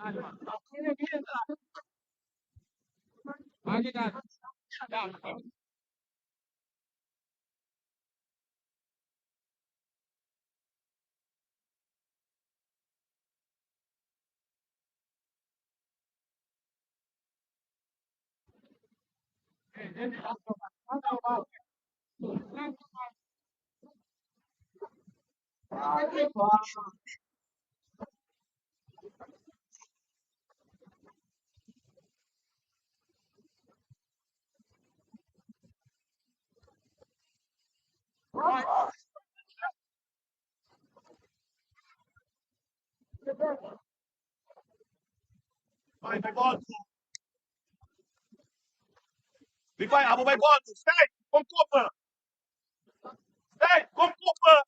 Vai, vai bal toe. Levi, abo bij bal toe. Stijn, kom koppen. Stijn, kom koppen.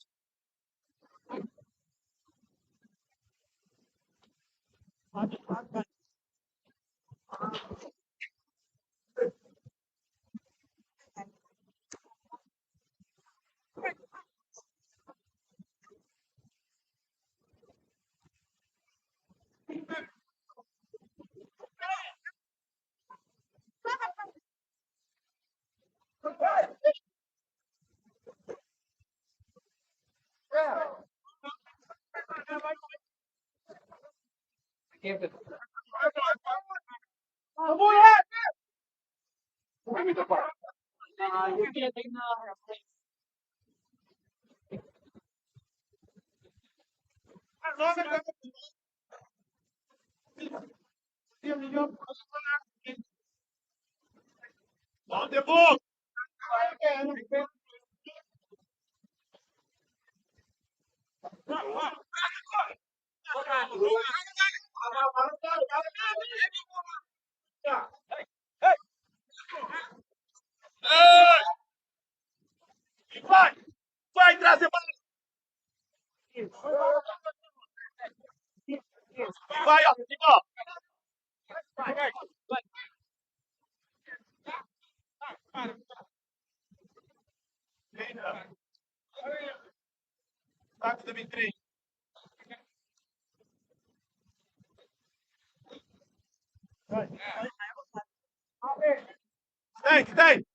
On de bal. Hey! Vai! Vai trazer bal. Vai, ó, ó. Back to the big three. Stijn, Stijn.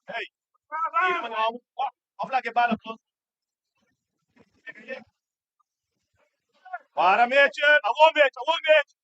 Hey, hier man, of laat je bal op. Para Mitch, awon Mitch, awon Mitch.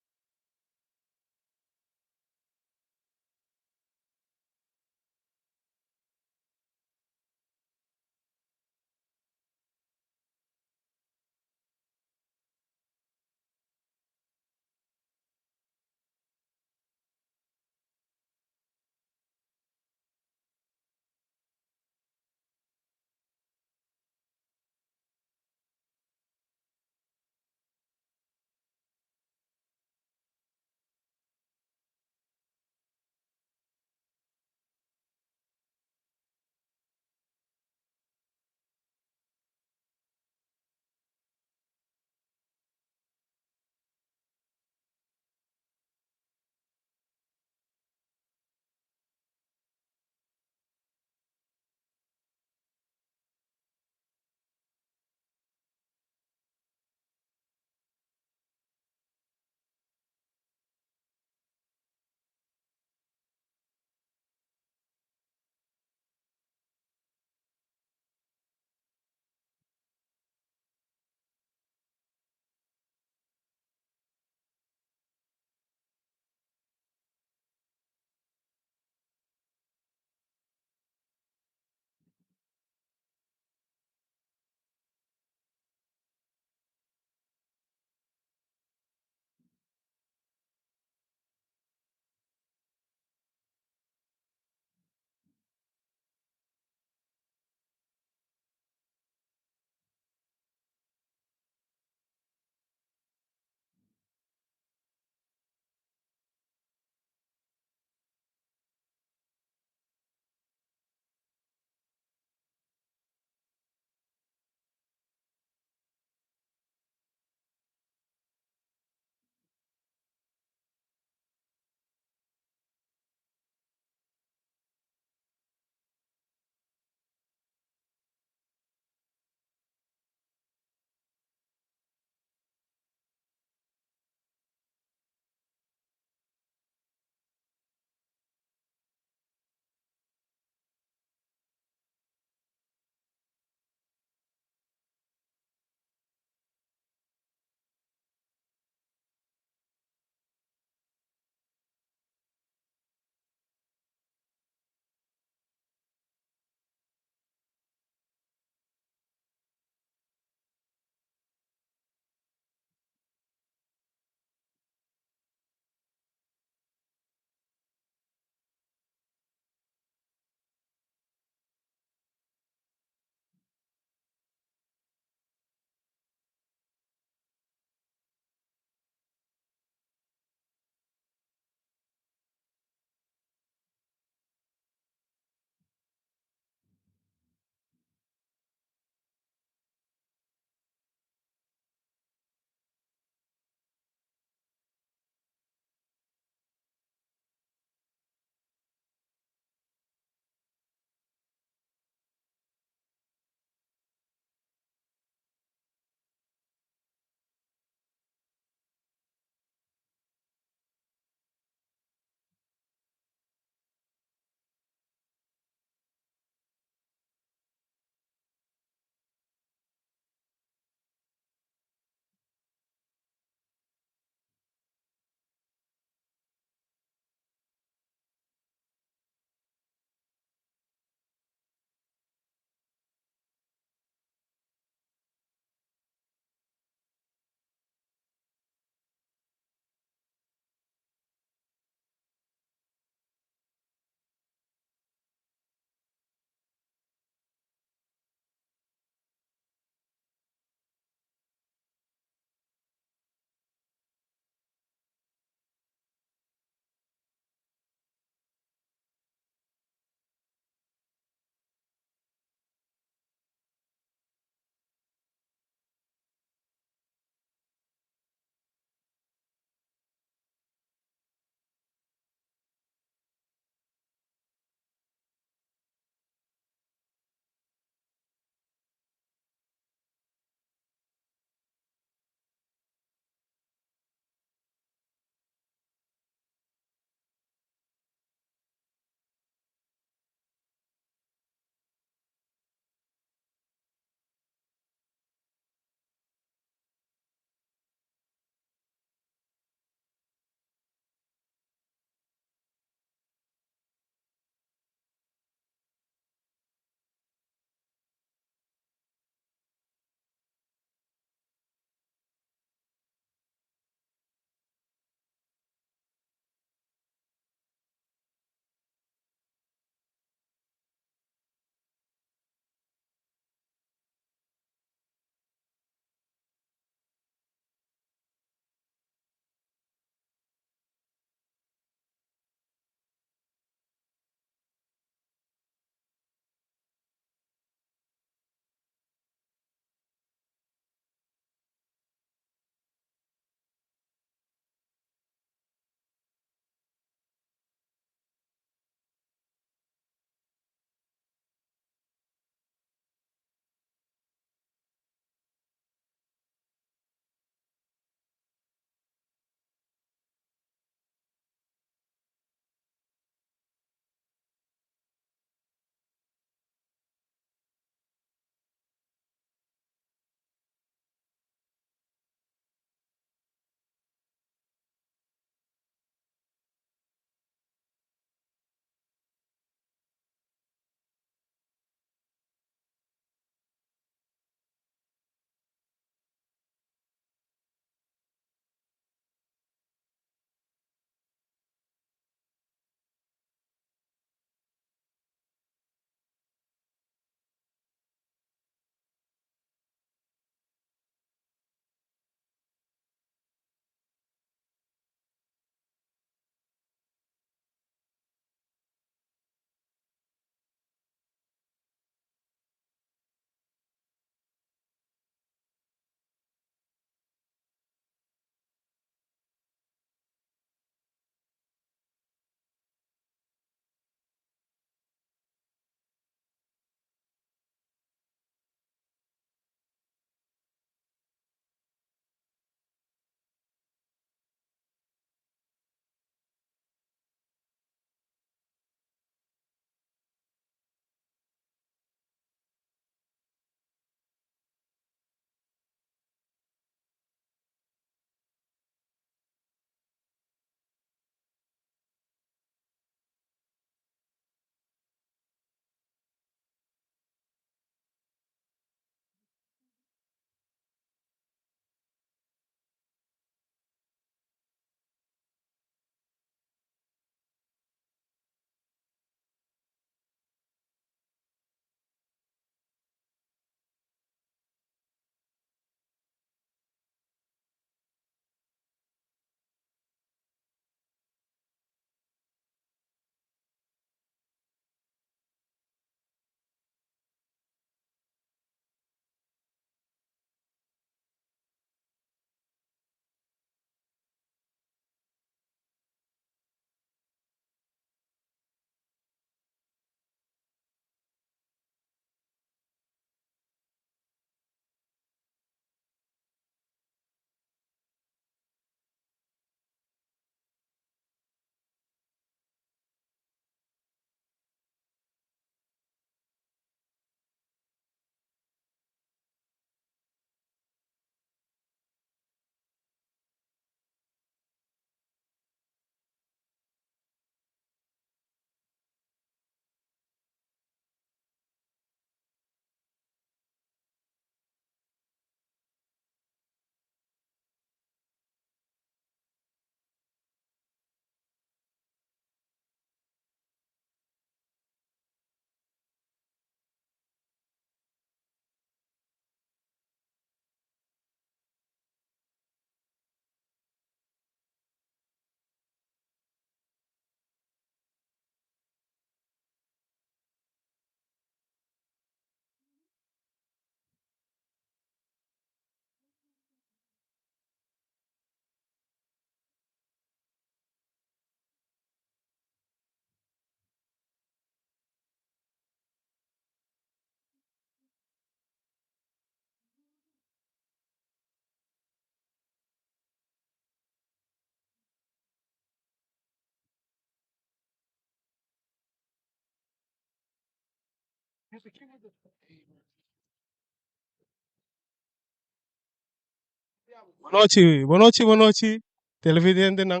Bonochi, bonochi, bonochi, televidentenan,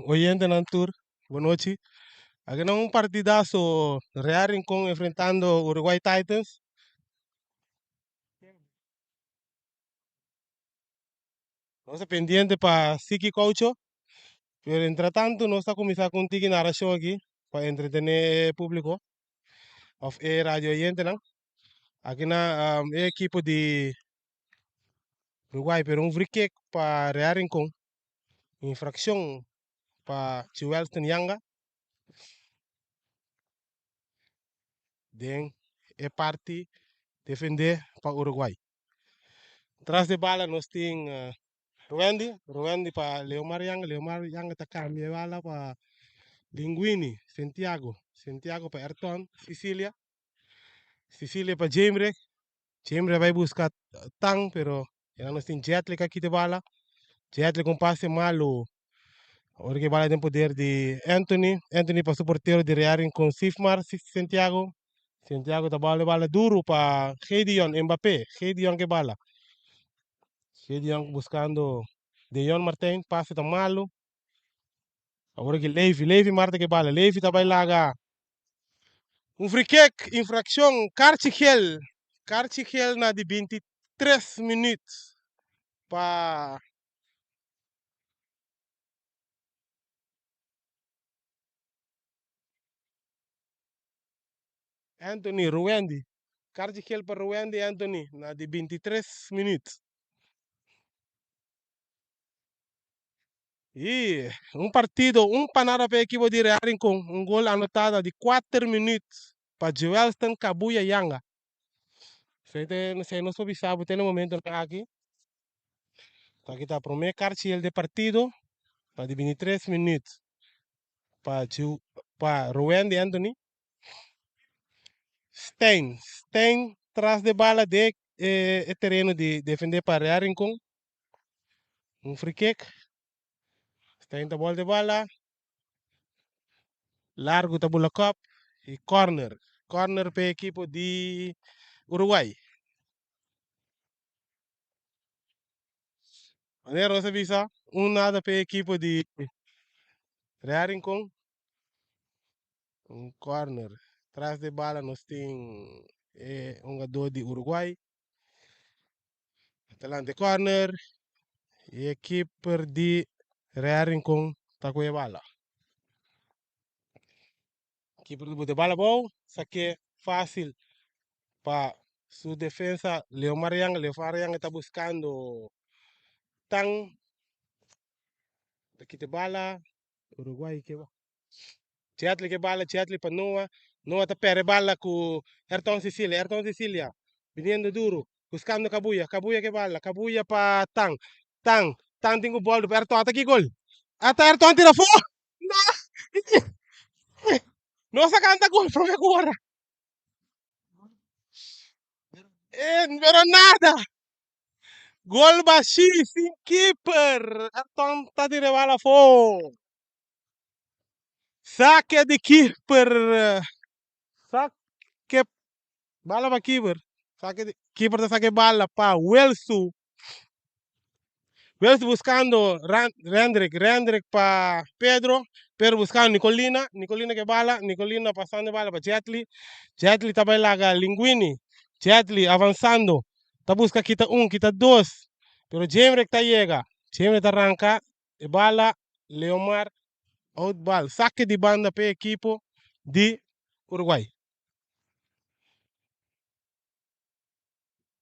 oyentenan tur, bonochi. Aki nan un partidazo Real Rincon enfrentando Uruguay Titans. Nos ta pendiente pa Siki Caucho, pero entretanto nos ta cuminsa cu un tiki narracion aki pa entretene e publico of e radio oyentenan. Aki na e ekipo di Uruguay pero un free kick pa Real Rincon. Infraccion pa Chewelston Yanga. Den e parti defende pa Uruguay. Tras di bala nos tin Ruendi, Ruendi pa Leomar Yanga, Leomar Yanga ta cambia e bala pa Linguini, Santiago, Santiago pa Ayrton, Sicilia, Sicilia pa Jemre, Jemre a bay busca Tang pero ya nos tin Jetley ka kita e bala, Jetley con pase malo, ora ke bala den poder di Anthony, Anthony pa su portero di Real Rincon Sifmar Santiago, Santiago ta bala e bala duro pa Gedeon Mbappé, Gedeon ke bala, Gedeon buscando Deon Martijn, pase ta malo, awor ke Levi, Levi Marta ke bala, Levi ta bay laga un free kick, infraccion, karchi gel, karchi gel na di 23 minuut pa Anthony Ruendi. Karchi gel pa Ruendi Anthony na di 23 minuut. Y un partido, un pa nada pa e ekipo di Real Rincon. Un gol anotá na di kuater minuut pa Joelston Kabuya Yanga. Esei nos por bisa bo te na momentonan aki. Aki ta prome karchi de partido pa di 23 minuut pa pa Ruendi Anthony. Stein, Stein tras de bala de e tereno di defende pa Real Rincon. Un free kick. Stein ta bol de bala. Largo ta bula kop y corner. Corner pa e ekipo di Uruguay. Manera nos a bisa, un nada pa e ekipo di Real Rincon. Un corner. Tras de bala nos tin e hungador di Uruguay. Adelante corner. Y e keeper di Real Rincon ta cu e bala. Keeper ta bota e bala abou. Sake facil pa su defensa Leomar Yanga. Leomar Yanga ta buscando Tan. Ta kita e bala. Uruguay ke Chetley ke bala, Chetley pa Noah. Noah ta perde bala ku Ayrton Cecilia. Ayrton Cecilia viniendo duro, buscando Kabuya. Kabuya ke bala, Kabuya pa Tan. Tan, Tan tin ku bòl pa Ayrton. Ata ki gol. Ata Ayrton tira afó. No! Nos a kanta gol prome ku ora. Eh, pero nada. Gol bashí, sin keeper. Ayrton ta tira e bala afó. Sake di keeper. Sake bala pa keeper. Sake di keeper ta sake bala pa Wilsu. Wilsu buscando Rendrick. Rendrick pa Pedro. Pedro buscando Nicolina. Nicolina ke bala. Nicolina pasando bala pa Jetli. Jetli ta bai laga Linguini. Jetli avanzando. Ta busca kita un, kita dos. Pero Jemrick ta yega. Jemrick ta ranca E bala Leomar out bal. Sake di banda p'e ekipo di Uruguay.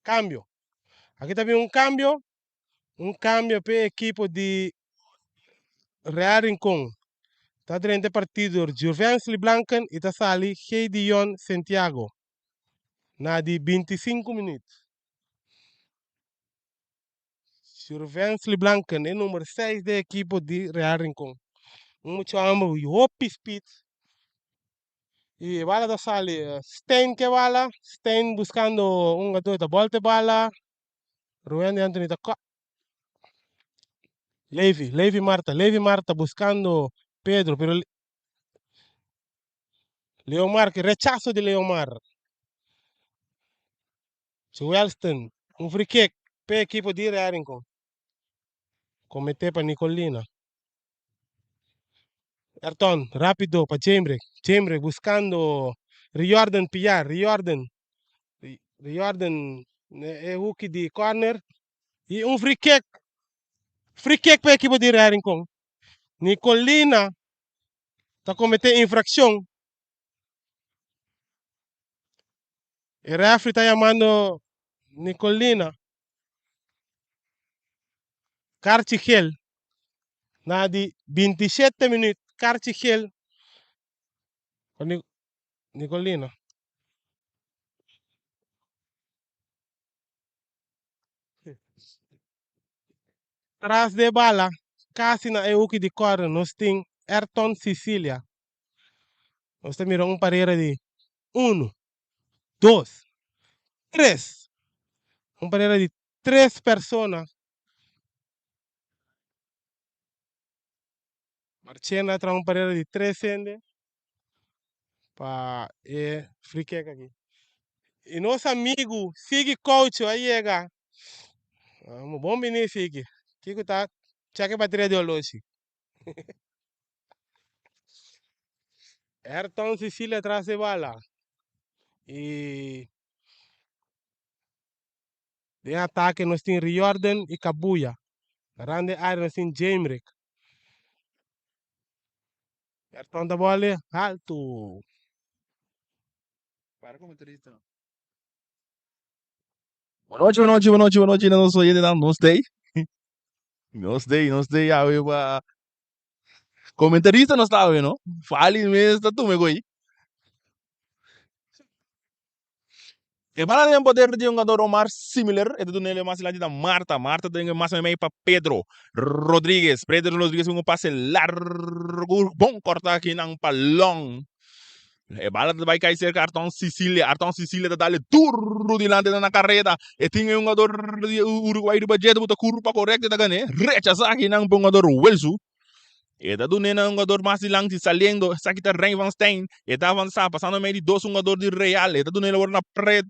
Kambio. Aki ta bin un kambio. Un kambio p'e ekipo di Real Rincon. Ta drenta e partido Jurvensley Blanken i ta sali Gedion Santiago na di 25 minuut. Jurvensley Blanken, e number 6 den ekipo di Real Rincon. Un mucha homber cu hopi speed. Y e bala ta sali Stein ke bala. Stein buscando un jugador ta bolta e bala. Ruwendy Anthony ta co. Levi, Levi Marta, Levi Marta buscando Pedro, pero Leomar, rechaso di Leomar. Welston, un free kick pa ekipo di Real Rincon. Komete pa Nicolina. Ayrton, rápido pa Jembre. Jembre buskando Riordan Piar. Riordan. Riordan e huki di corner. I un free kick. Free kick pa ekipo di Real Rincon. Nicolina ta komete infrakshon. E referee ta yamando Nicolina. Karchi gel. Na di 27 minuut. Karchi gel. Nicolina. Tras de bala, kasi na e huki di corner, nos tin Ayrton Cecilia. Nos ta mira un parera di 1, 2, 3. Un parera di 3 persona. Marchena a traha un parera di 3 hende pa e free kick aki. I nos amigu Sigi Coucho a yega. Bon bini Sigi. Kiko ta check e bateria di oloshi. Ayrton Cecilia tras e bala. I den atake nos tin Riordan i Kabuya. Rande área nos tin Jamrick. Ayrton ta bole alto. Para comentarista. Bon nochi, bon nochi, bon nochi, bon nochi na nos oyentenan. Nos day. Nos day, nos day awe pa comentarista nos ta awe, no? Fali mes ta tume goy. E bala den poder di hungador Omar Similer. E ta dunele mas dilanti na Marta. Marta ta mas meimei pa Pedro Rodriguez. Pedro Rodriguez un pase largo. Bon corta aki nan pa Long. E bala ta bai kai cerca Arton Sicilia. Arton Sicilia ta dale duro dilanti na carrera. E tin e hungador di Uruguay riba dje. Ta buta curva correcto e ta gane. Rechaza aki nan pa hungador Wilsu. E ta dun'é na hungador mas dilanti saliendo. Esaki ta Rein van Steyn. E ta avansa pasando mei di dos hungador di Real. E ta dun'é awor na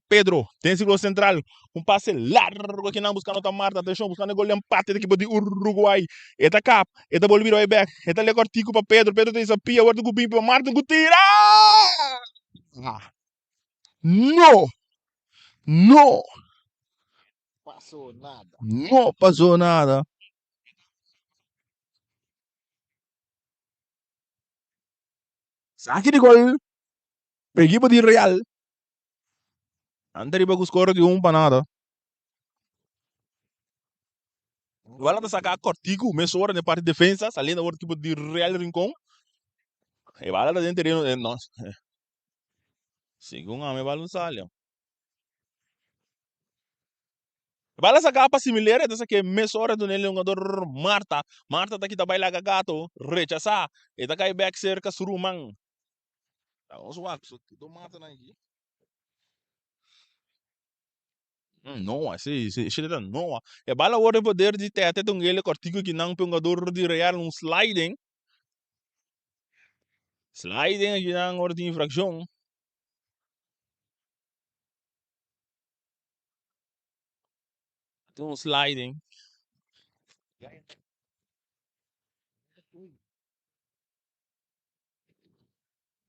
Pedro den sirkulo sentral. Un pase largo aki nan buskando ta Marta. Atenshon buskando e gol di empate di ekipo di Uruguay. E ta kap. E ta bolbe bira bek. E ta lek kòrtiku pa Pedro. Pedro ta hisa pia awor ta ku bin pa Marta ku tira! No! No! Pasó nada. No pasó nada. Saki di gol pa ekipo di Real. Nan ta riba ku skor di un pa nada. Igual nan ta saka kòrtiku mesora den parti defensa saliendo awor ekipo di Real Rincon. E bala ta den tereno no segun ami e bala no sali. E bala saká pa Similera, e ta sak'é mesora duna el hungador Marta. Marta ta kita bai laga gato, rechasá. E ta kai bèk serka su ruman. Ta nos wak so do Marta nan aki. Noa, si, si, si ta Noa. E bala wòrdu den poder di Tete ta un gele kòrtiku aki nan pa e hungador di Real, un sliding. Sliding aki nan ora tin infrakshon. Tin un sliding.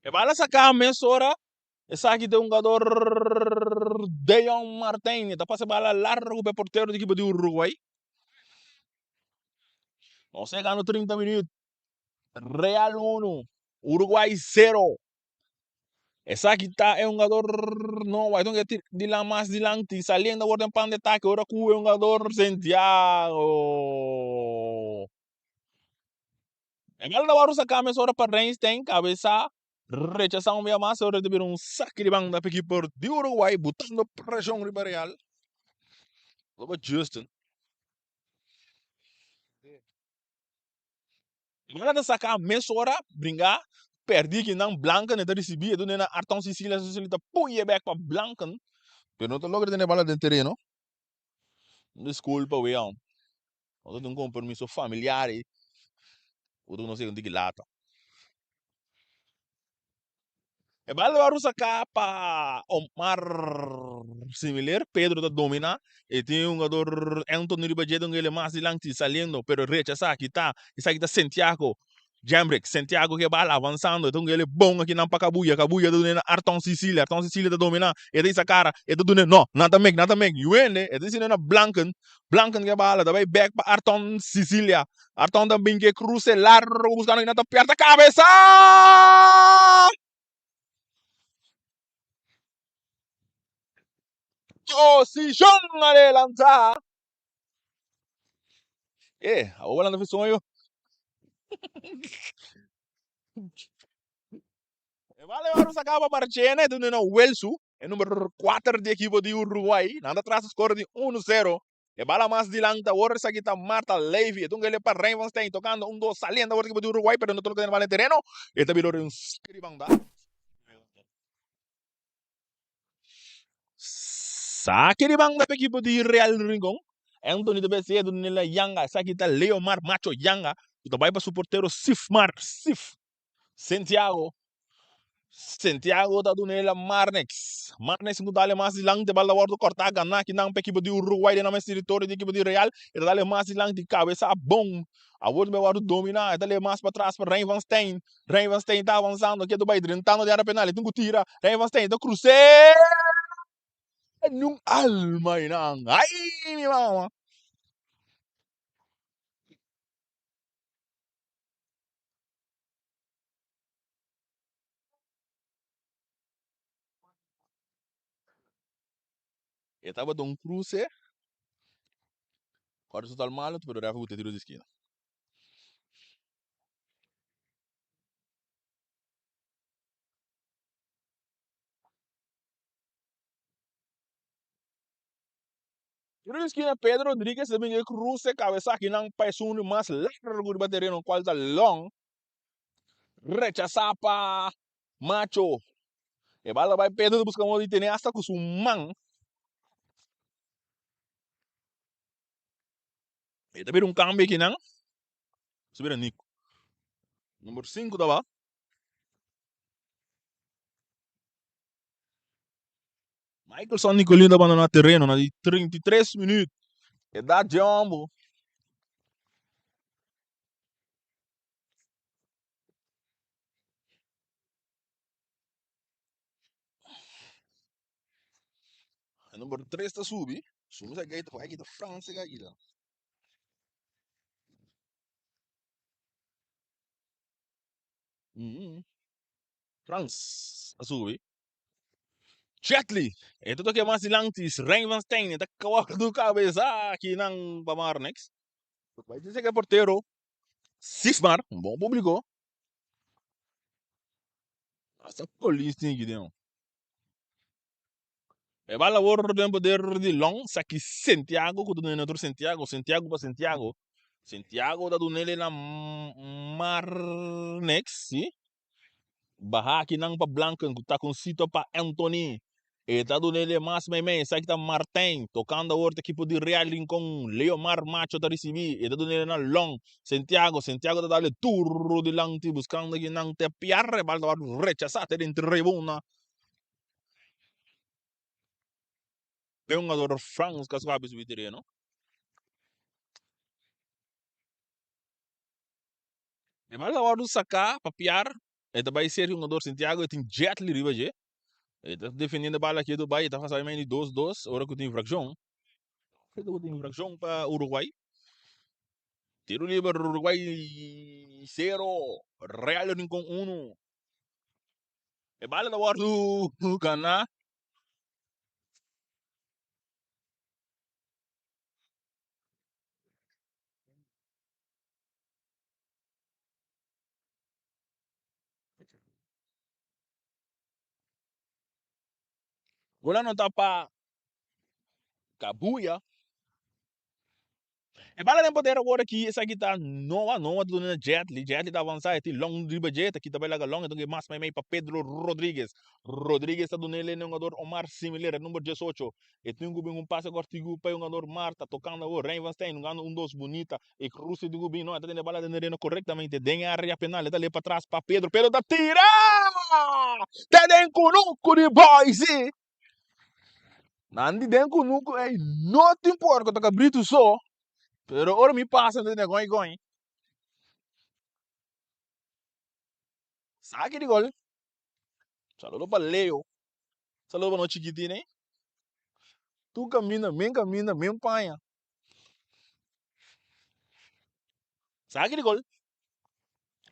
E bala saká mesora. Esaki ta hungador Deon Martijn. E ta pasa e bala largu pa e portero di ekipo di Uruguay. Nos ta yegando 30 minuut. Real 1, Uruguay 0. Esaki ta e hungador no wai ke dilan mas dilanti saliendo awor den pan de atake ora ku e hungador Santiago. E bala ta wòrdu saká mesora pa Reinstein kabesa rechasá un bia mas ora ta bira un saki di banda pa ekipo di Uruguay butando preshon riba Real. Loba Justin. Bala ta saca mesora bringa perdi ki nan Blanken e ta ricibi e dune na Arton Sicilia Sicilia ta pui e bek pa Blanken pero no ta logra tene bala den tereno disculpa weon nos ta tin un compromiso familiar ey otro nos yega un tiki lata. E bal wòrdu saká pa Omar Similer. Pedro ta dominá. E tin un hungador Anthony riba dje don el mas dilanti saliendo pero rechasá kita. Esaki ta Santiago. Jemrick, Santiago ke bal avansando. E ta un el bon akinan pa Kabuya. Kabuya ta dun'é na Arton Sicilia. Arton Sicilia ta dominá. E ta hisa kara. E ta dun'é no, nan ta mek, nan ta mek. Yuende. E ta hisi'é na Blanken. Blanken ke bala ta bai bek pa Arton Sicilia. Arton ta bin ke kruse largo buskando kinan ta pièrta kabesa! Posishon adelantá. Eh, awor bo lanta fi soño. E bala e wòrdu saká pa Marchena, e ta duna Welsu, e number kuater di ekipo di Uruguay. Nan ta tras skor di unu sero. E bala mas dilanti awor esaki ta Marta Levy. E ta un gele pa Rein van Steen tokando un dos saliendo awor di ekipo di Uruguay pero no ta loke den bala den tereno. E ta bira un saque di banda. Saque di banda pa ekipo di Real Rincon. Anthony ta bese e duna Yanga. Esaki ta Leomar Macho Yanga ku ta bai pa su portero Sifmar Sif. Santiago. Santiago ta duna el a Marnix. Marnix ku dale mas dilanti, bal ta wòrdu kòrtá ganá kinan pa ekipo di Uruguay den nan mes teritorio di ekipo di Real. E ta dale mas dilanti, kabesa bon. Awor ta wòrdu dominá, e ta leba mas patras pa Rein van Steen. Rein van Steen ta avansando, ke ta bai drentando den área penal, e tin ku tira. Rein van Steen ta krus'é! Niun alma einan. Ai mi mama! E tabata un cruce. Ora su tal malo, pero ref bute tiro di esquina. Tiro di esquina Pedro Rodriguez ta bin e cruce cabeza akinan pa esun di mas largo riba tereno cual ta Long. Rechasá pa Macho. E bala bai Pedro ta buska modo di tene hasta ku su man. E ta bira un kambio akinan. Su bira Nico. Number 5 ta ba. Michaelson Nicolino ta bandona tereno na di 33 minuut. Edad dje hombo. E number 3 ta subi. Sumi sa gaita pa kita Franse ka kita. Mm. Frans a subi. Chetley, e ta toke mas dilanti, Rein van Steen, e ta kawak kabesa aki nan pa Marnix. Bai dice que portero Sismar, un bon publico. Hasta polis tin aquí den. E bala awor den poder di Long, saki Santiago, ku ta duna otro Santiago, Santiago pa Santiago. Santiago ta dunele na Marnix, si. Baha akinan pa Blanken ku ta konsito pa Anthony. E ta dun'é mas meimei. Esaki ta Martijn. Tokando awor ta ekipo di Real Rincon. Leomar Macho ta risibí. E ta dun'é na Long. Santiago. Santiago ta dale duro dilanti buskando akinan te piar. E bal ta wòrdu rechasá te den tribuna. E hungador Frans ka suabi subi tereno. E bal ta wòrdu saká pa piar. E ta bai serka hungador Santiago. E tin Jetli riba dje. E ta defendiendo e bal aki e ta bai. E ta fasa mei di dos dos ora ku tin infrakshon. Ora ku tin infrakshon pa Uruguay. Tiro liber Uruguay sero, Real Rincon uno. E bal ta wòrdu ganá. Gol anotá pa Kabuya. E bala den poder awor aki, esaki ta Noa, Noa ta duna na Jetli, Jetli ta avansa, e tin Long riba dje, ta kita bai laga Long, e ta mas meimei pa Pedro Rodriguez, Rodriguez ta duna el e hungador Omar Similer, e number diesocho, e tin ku bin un pase kòrtigu pa e hungador Marta, tokando awor Rein van Steyn, hungando un dos bunita, e kruse tin ku bin, no, e ta tene e bala den tereno korektamente, den e area penal, e ta lei patras pa Pedro, Pedro ta tira! Te den kunuku di Boise! Nan di den kunuku ei no tin porko ta kabritu so, pero ora mi pasa mi ta tende goi goi. Saki di gol. Saludo pa Leo. Saludo pa nos chikitin ei. Tur kaminda, men kaminda, men paña. Saki di gol.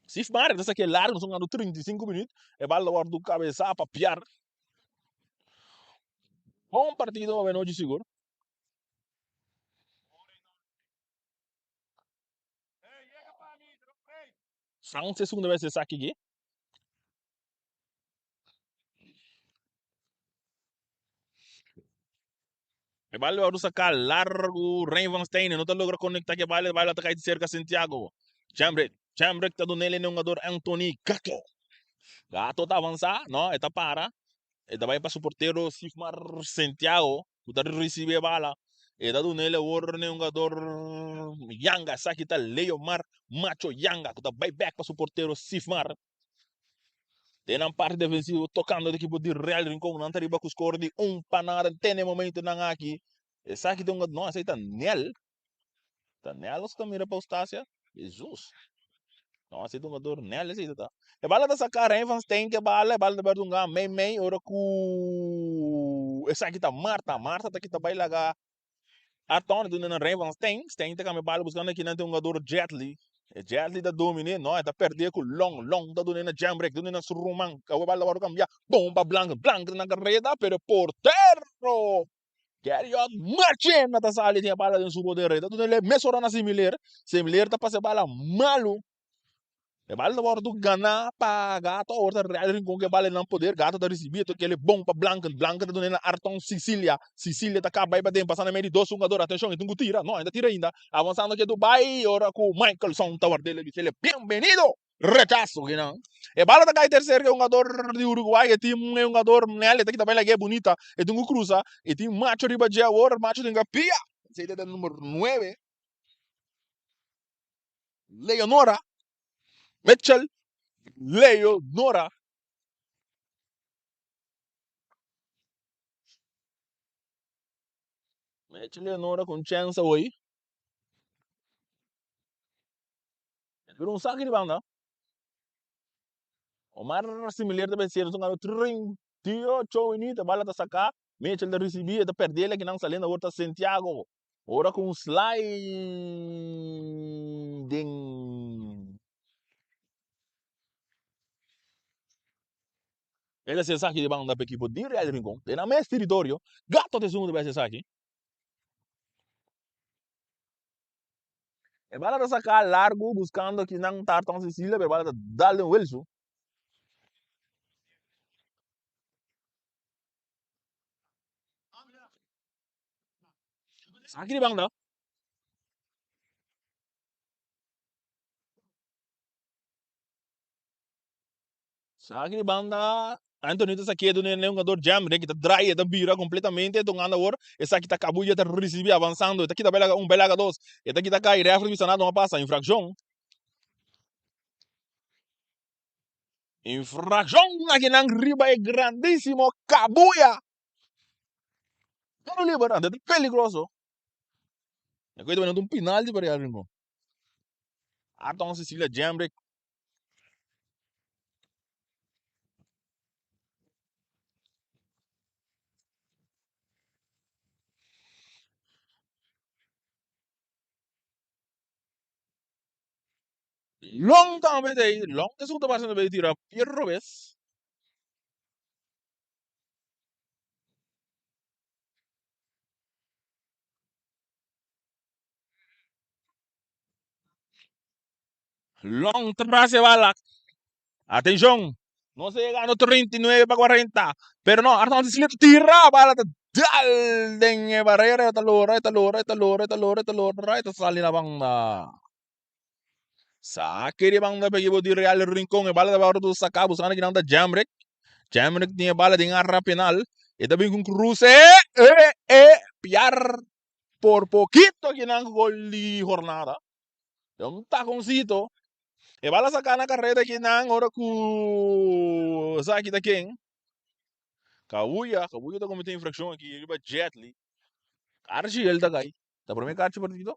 Sif Marek ta saki e largo, nos a gana 35 minuut. E bal ta wordo kabesa pa Piar. Bon partido awenochi sigur. Frans e segunda bes e saki aki. E bal wòrdu saká largu. Rein van Steenen no ta logra konektá ku e bal. E bal ta kai serka Santiago. Jambrik. Jambrik ta dun'el e hungador Anthony Gato. Gato ta avansá. No, e ta para. E ta bai pa su portero Sifmar Santiago ku ta risibí e bala. E ta dun'el awor n'e hungador Yanga. Esaki ta Leomar Macho Yanga ku ta bai bèk pa su portero Sifmar. Den nan parti defensivo tocando e ekipo di Real Rincon. Nan ta riba cu score di un pa nada ten e momentonan aki. Esaki ta un no esaki ta Nel. Ta Nel nos ta mira pa Eustacia. Jesus. No, esaki ta un jugador Nel esaki ta. E bala ta saca Rein van Steen ke bala. E bala ta berde un gan mei mei ora cu esaki ta Marta. Marta ta kita bay laga Arton duna na Rein van Steen. Steen ta kambia bala buskando akinan tin un jugador Jetli. E Jetli ta dominé, no, e ta perdé ku Long. Long ta duna na Jambrecht, duna na su ruman. Awe bala ta wòrdu kambia. Bon pa Blank. Blank ta na kareda, pero e portero Gerriot Marchena ta sali tin e bala den su poder. E ta duna el mesora na Similer. Similer ta pasa e bala malu. E bal ta wòrdu ganá pa Gato, awor ta Real Rincon ku e bal nan poder, Gato ta risibí, e toke bon pa Blanken, Blanken ta dun'é na Arton Sicilia, Sicilia ta kaba bai paden, pasa na medio di dos hungador, atenshon, e tin ku tira, no, e ta tira ainda, avansando ke Dubai, ora ku Michaelson ta ward'é, el a bis'é, bienvenido, rechaso kinan, e bala ta kai terser ku e hungador di Uruguay, e tin e hungador Nel, e ta kita bai lag'é bunita, e tin ku krusa, e tin Macho riba dje awor, Macho tin ku pia, esei ta number nuebe. Leonora, Mitchell, Leonora. Mitchell Leonora con chance hoy. Pero un saque de banda. Omar Similer ta venciendo son 38 minutos. Bala ta saca. Mitchell ta recibi, ta perdele que nan saliendo ahora ta Santiago. Ora ku un sliding. E ta hasi esaki di banda pa ekipo di Real Rincon. Den nan mes teritorio, Gato ta esun ku ta bai hasi esaki. E bala ta saka largu buskando kinan Tartan Cecilia, pero e bala ta dal den Wilson. Aki di banda. Saki di banda. Anthony ta sakedo den e hungador Jamre ki ta draai, e ta bira completamente, e ta hungando awor. Esaki ta Kabuya ta ricibi avanzando, e ta kita belaga un, belaga dos. E ta kita kai, refri bisa nada no a pasa, infraccion. Infraccion akinan riba e grandisimo Kabuya. Tiro liber, anto ta peligroso. E koe ta bini un penalti pa Real Rincon. Arton Cecilia Jemrick. Long tambe ta ei. Long ta esun ta parse ta tira pie robes. Long tras e bala. Atenshon! Nos a yega no 39 pa 40. Pero no, Arnold Cecilia ta tira. Bala ta dal den e barrera. E ta lora, e ta lora, e ta lora, e ta lora, e ta lora. E ta sali na banda. Sake di banda pa ekipo di Real Rincon. E bala ta wòrdu saká buscando kinan ta Jamrick. Jamrick tin e bala den area penal. E ta bin ku un kruse. E, e, piar por pokito kinan ku gol di jornada. E un takoncito. E bala saká na kareda kinan ora ku esaki ta ken? Kabuya. Kabuya ta kometé infrakshon aki riba Jetli. Karchi el ta kai. Ta promé karchi partido.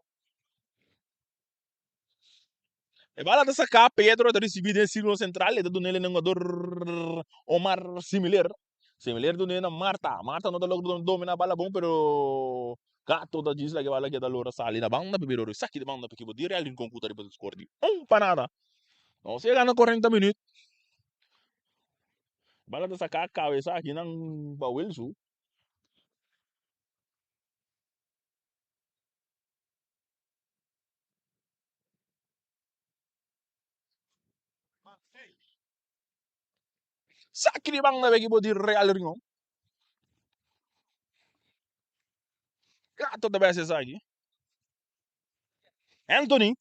E bala ta saká, Pedro ta risibí den sírkulo sentral, e ta dun'é na hungador Omar Similer. Similer dun'é na Marta. Marta no ta logra dominá bala bon, pero Gato ta djis laga e bala keda lora sali na banda, pero esaki di banda pakibo di Real Rincon ku ta riba skor di un pa nada. Nos yega na 40 minüt. Bala ta saká kabesa akinan pa Wilsu. Saki di banda pa ekipo di Real Rincon. Gato ta bes esaki. Anthony.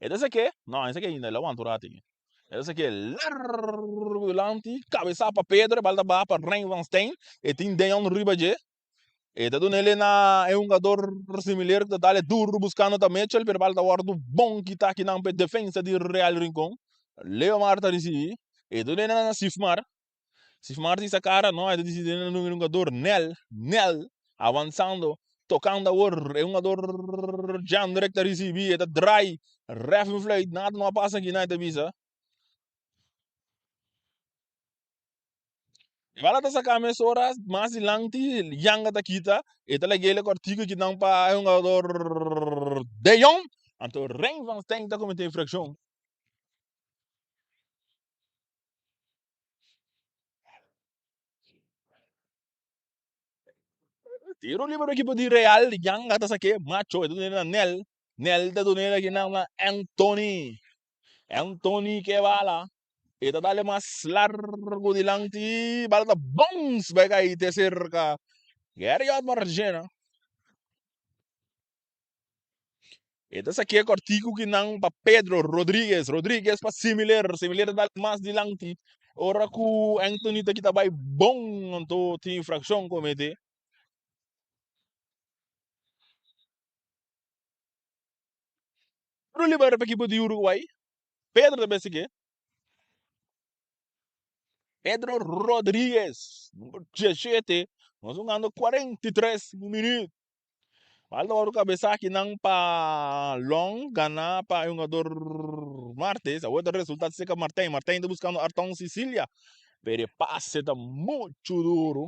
E ta sake. No, e sake ainda. El a wanta un rato aki. E ta sake largo dilanti. Kabesa pa Pedro. E bal ta baha pa Rein van Steen. E tin Deon riba dje. E ta duna el na e hungador similar ku ta dal e duru buskando ta Mitchell, pero bal ta wòrdu bon kitá akinan pa e defensa di Real Rincon. Leomar ta risibí. E ta duna el na Sifmar. Sifmar tin sa kara, no, e ta disidi na e hungador Nel. Nel avansando, tokando awor e hungador Jandrek ta risibí, e ta drai, ref un fluit, nada no a pasa akinan, e ta bisa. E bala ta saca mesora mas dilanti, Yanga ta kita, e ta lag'é kòrtiku kinan pa e hungador De Jong, anto Rein van Steyn ta kometé infrakshon. Tiro liber ekipo di Real, Yanga ta sak'é, Macho e ta dun'é na Nel, Nel ta dun'é kinan na Anthony, Anthony ke bala. E ta dale mas largo dilanti. Bala ta bounce bai kai te cerca Gerriot Marchena. E ta sakia kortiku kinan pa Pedro Rodriguez. Rodriguez pa Similer. Similer ta dale mas dilanti. Ora ku Anthony ta kita bai bon anto tin infraccion komete. Tiro liber pa ekipo di Uruguay. Pedro ta besi ke. Pedro Rodriguez, number 17. Nos jugando 43 minuut. Balta wòrdu kabesá akinan pa Long gana pa e hungador Martes. Awor ta resulta seka Martijn. Martijn ta buskando Arton Sicilia. Pero e pase ta muchu duru.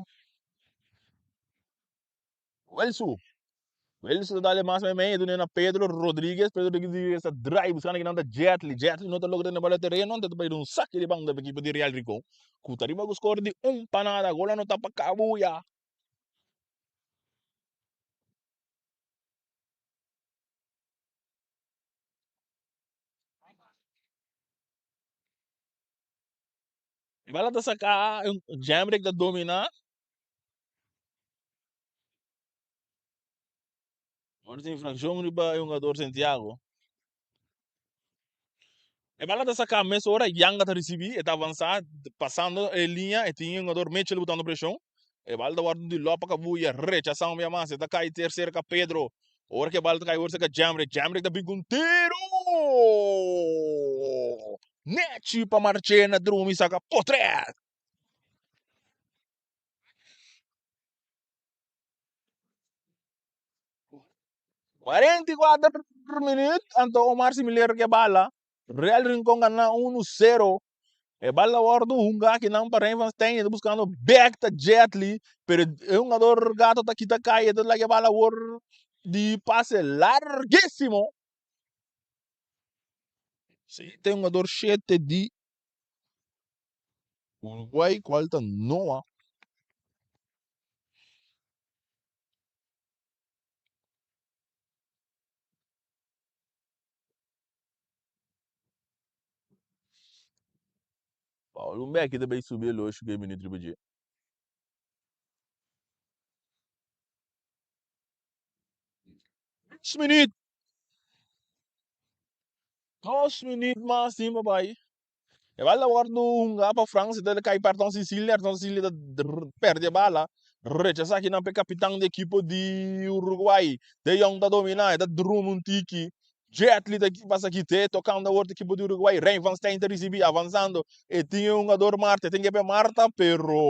Welsu. Welsu ta dale mas meimei, e dune na Pedro Rodriguez. Pedro Rodriguez ta drive buscando kinan ta Jetli. Jetli no ta logra tene bala tereno, anto ta bai un saki di banda pa ekipo di Real Rincon. Ku ta riba ku score di un pa nada. Gola no ta pa Cabuya. E bala ta saka, Jemrick ta domina. Ora tin infraccion riba e hungador Santiago. E bala ta saca mesora, Yanga ta ricibi, e ta avansa, pasando e linea, e tin e hungador Mitchell botando presion. E bala ta wordo di Lopa Cabuya, rechaza un bia mas, e ta cay ter cerca Pedro. Ora cu e bala ta cay ora cerca Jamrick, Jamrick ta bin cu un tiro! Nechi pa Marchena drumi saca potret! 44 minuut anto Omar Similer ke bala. Real Rincon gana 1-0. E bala wordo hunga akinan pa Rein van Stein. E ta buscando back ta Jetli. Pero e hungador Gato ta kita kai. E ta laga e bala wor di pase larguísimo. Si, ta e hungador 7 di Uruguay cual ta Noah. Paul un beki ta bay subi elosho ku e minüt riba dje. Dos minüt. 2 minüt mas tin pa bay. E bala ta wòrdu hunga pa Frans, e ta kai pa Ayrton Cecilia, Ayrton Cecilia ta pèrdè e bala, rechasá kinan pa e kapitan di ekipo di Uruguay. De Jong ta dominá, e ta drumi un tiki. Jetli ta pasa kit'é, tokando awor ta ekipo di Uruguay. Rein van Steijn ta risibí, avansando. E tin e hungador Marta, e tin ke pa e Marta, pero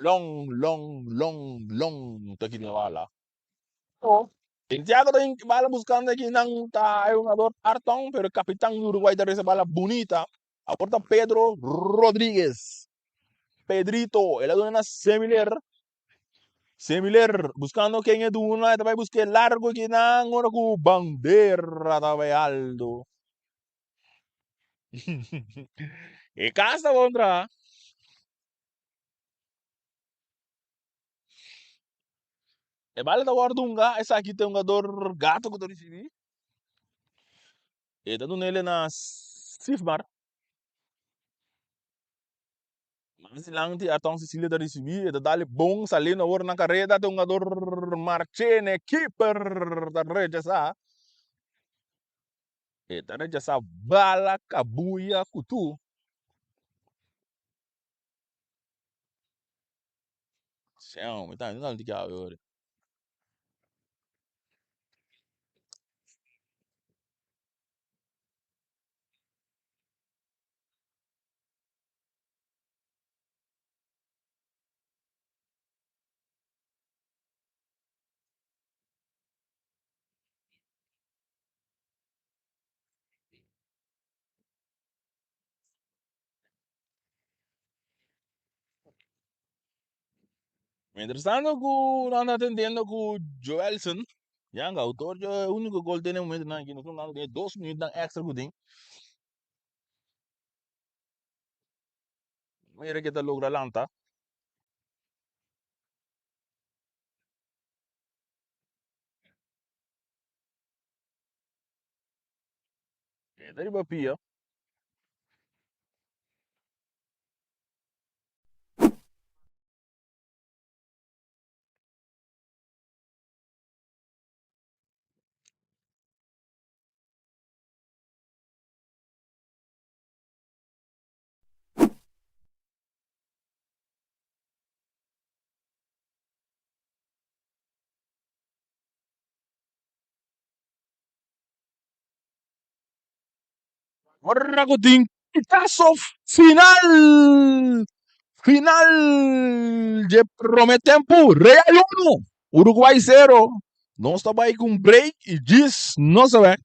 long, long, long, long ta kita e bala. Santiago ta bala buscando aki nan ta e hungador Arton, pero e capitan di Uruguay ta reza bala bunita. Awor ta Pedro Rodriguez. Pedrito, el a duna na Semiler. Semiler buscando ken e duna, e ta bai busca e largo aki nan ora cu bandera ta bai alto. E cas ta bon traha. E bala ta wòrdu hunga, esaki ta e hungador Gato ku ta risibí. E ta duna el na Sifmar. Mas dilanti Arton Cecilia ta risibí, e ta dal bon saliendo awor na kareda ta e hungador Marchene, keeper ta rechasá. E ta rechasá bala kabuya kutu. Seo, mi ta mi ta ki ori. Mientras tanto ku nan ta atendiendo ku Joelson, Yanga, autor dje úniko gol den e momentonan aki, nos ta den 2 minuutnan extra ku tin. Mira ke ta logra lanta. E ta riba pia. Ora ku tin pitaso final! Final dje prome tempu, Real 1, Uruguay 0. Nos ta bai ku un break i djis nos ta bek.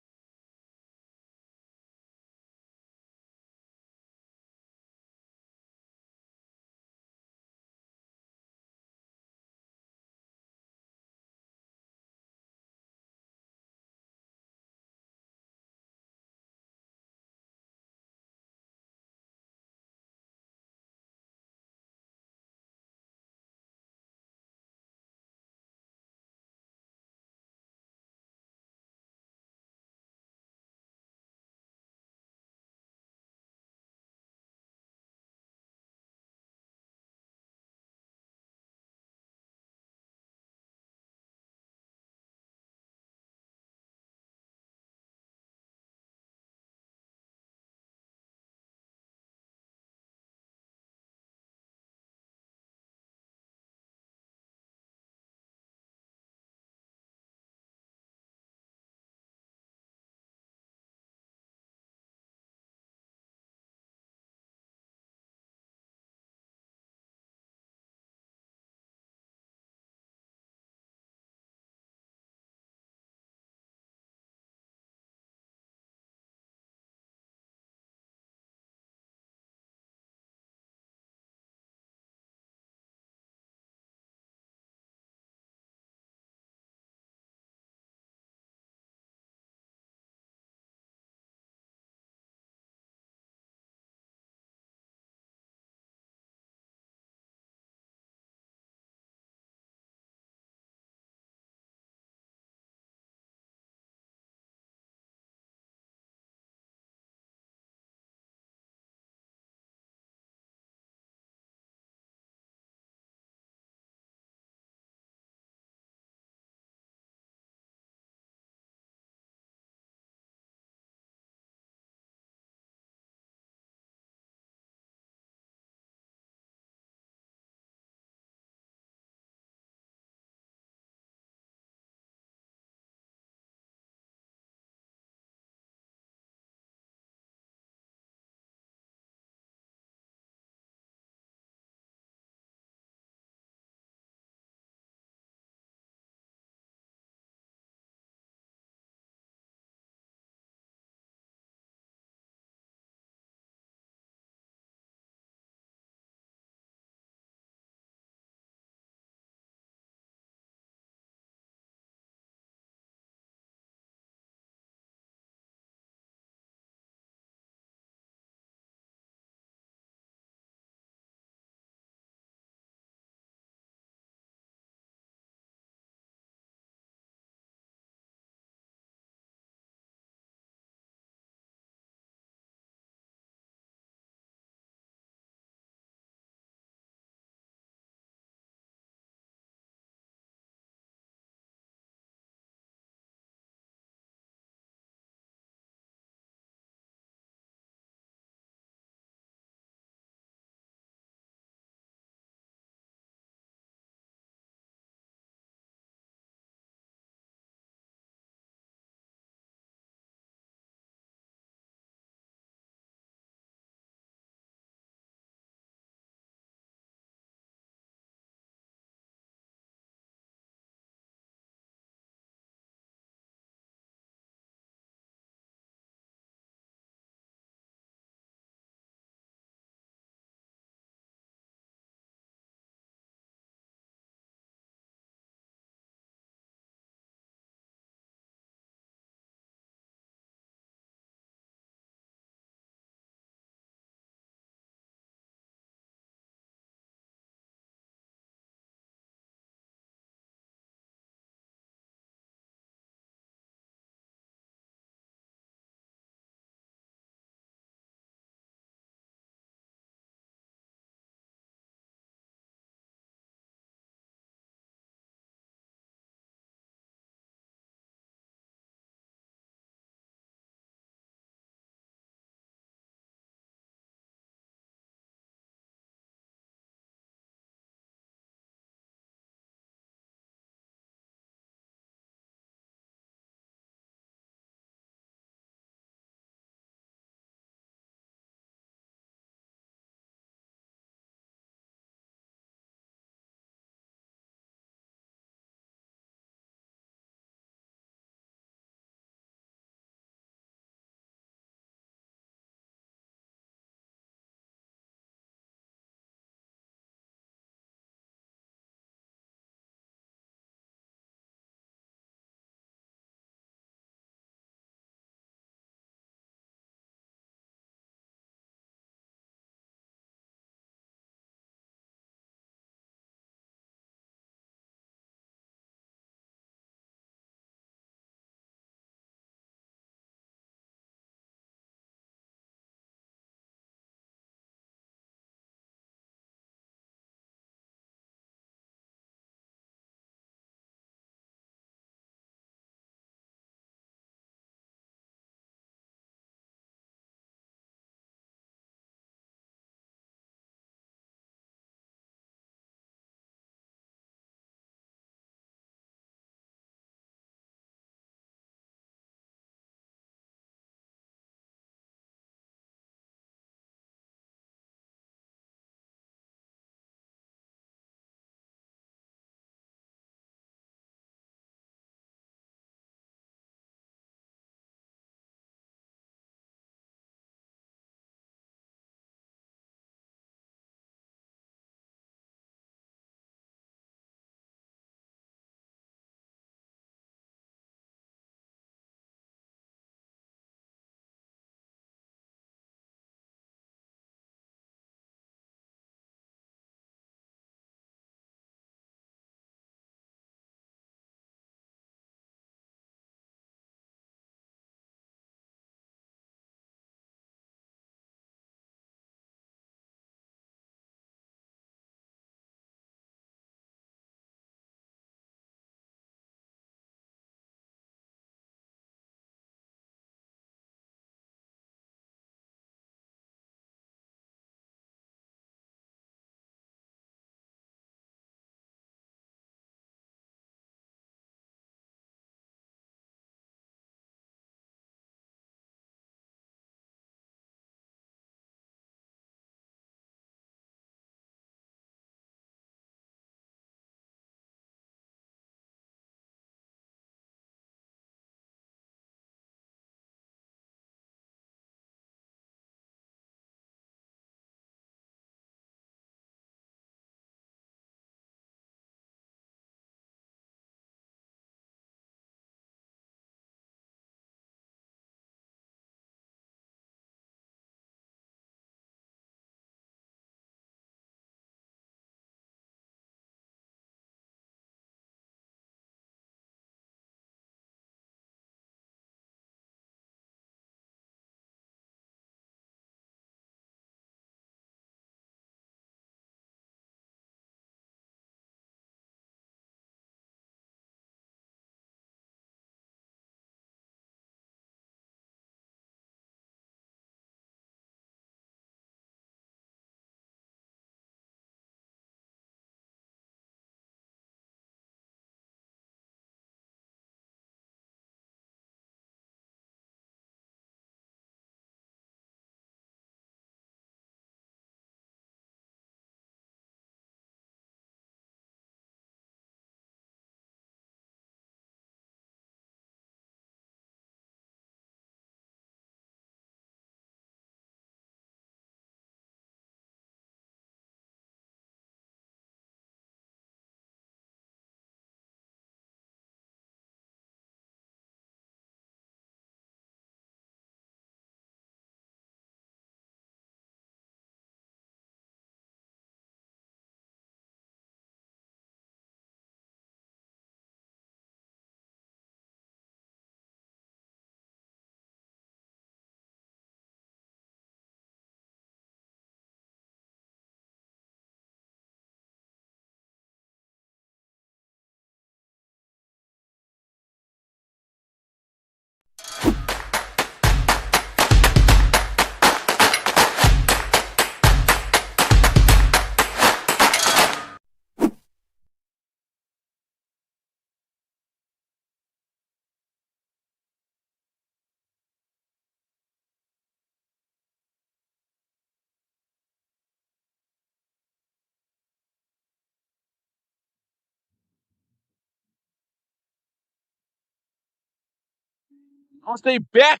Nos ta bek.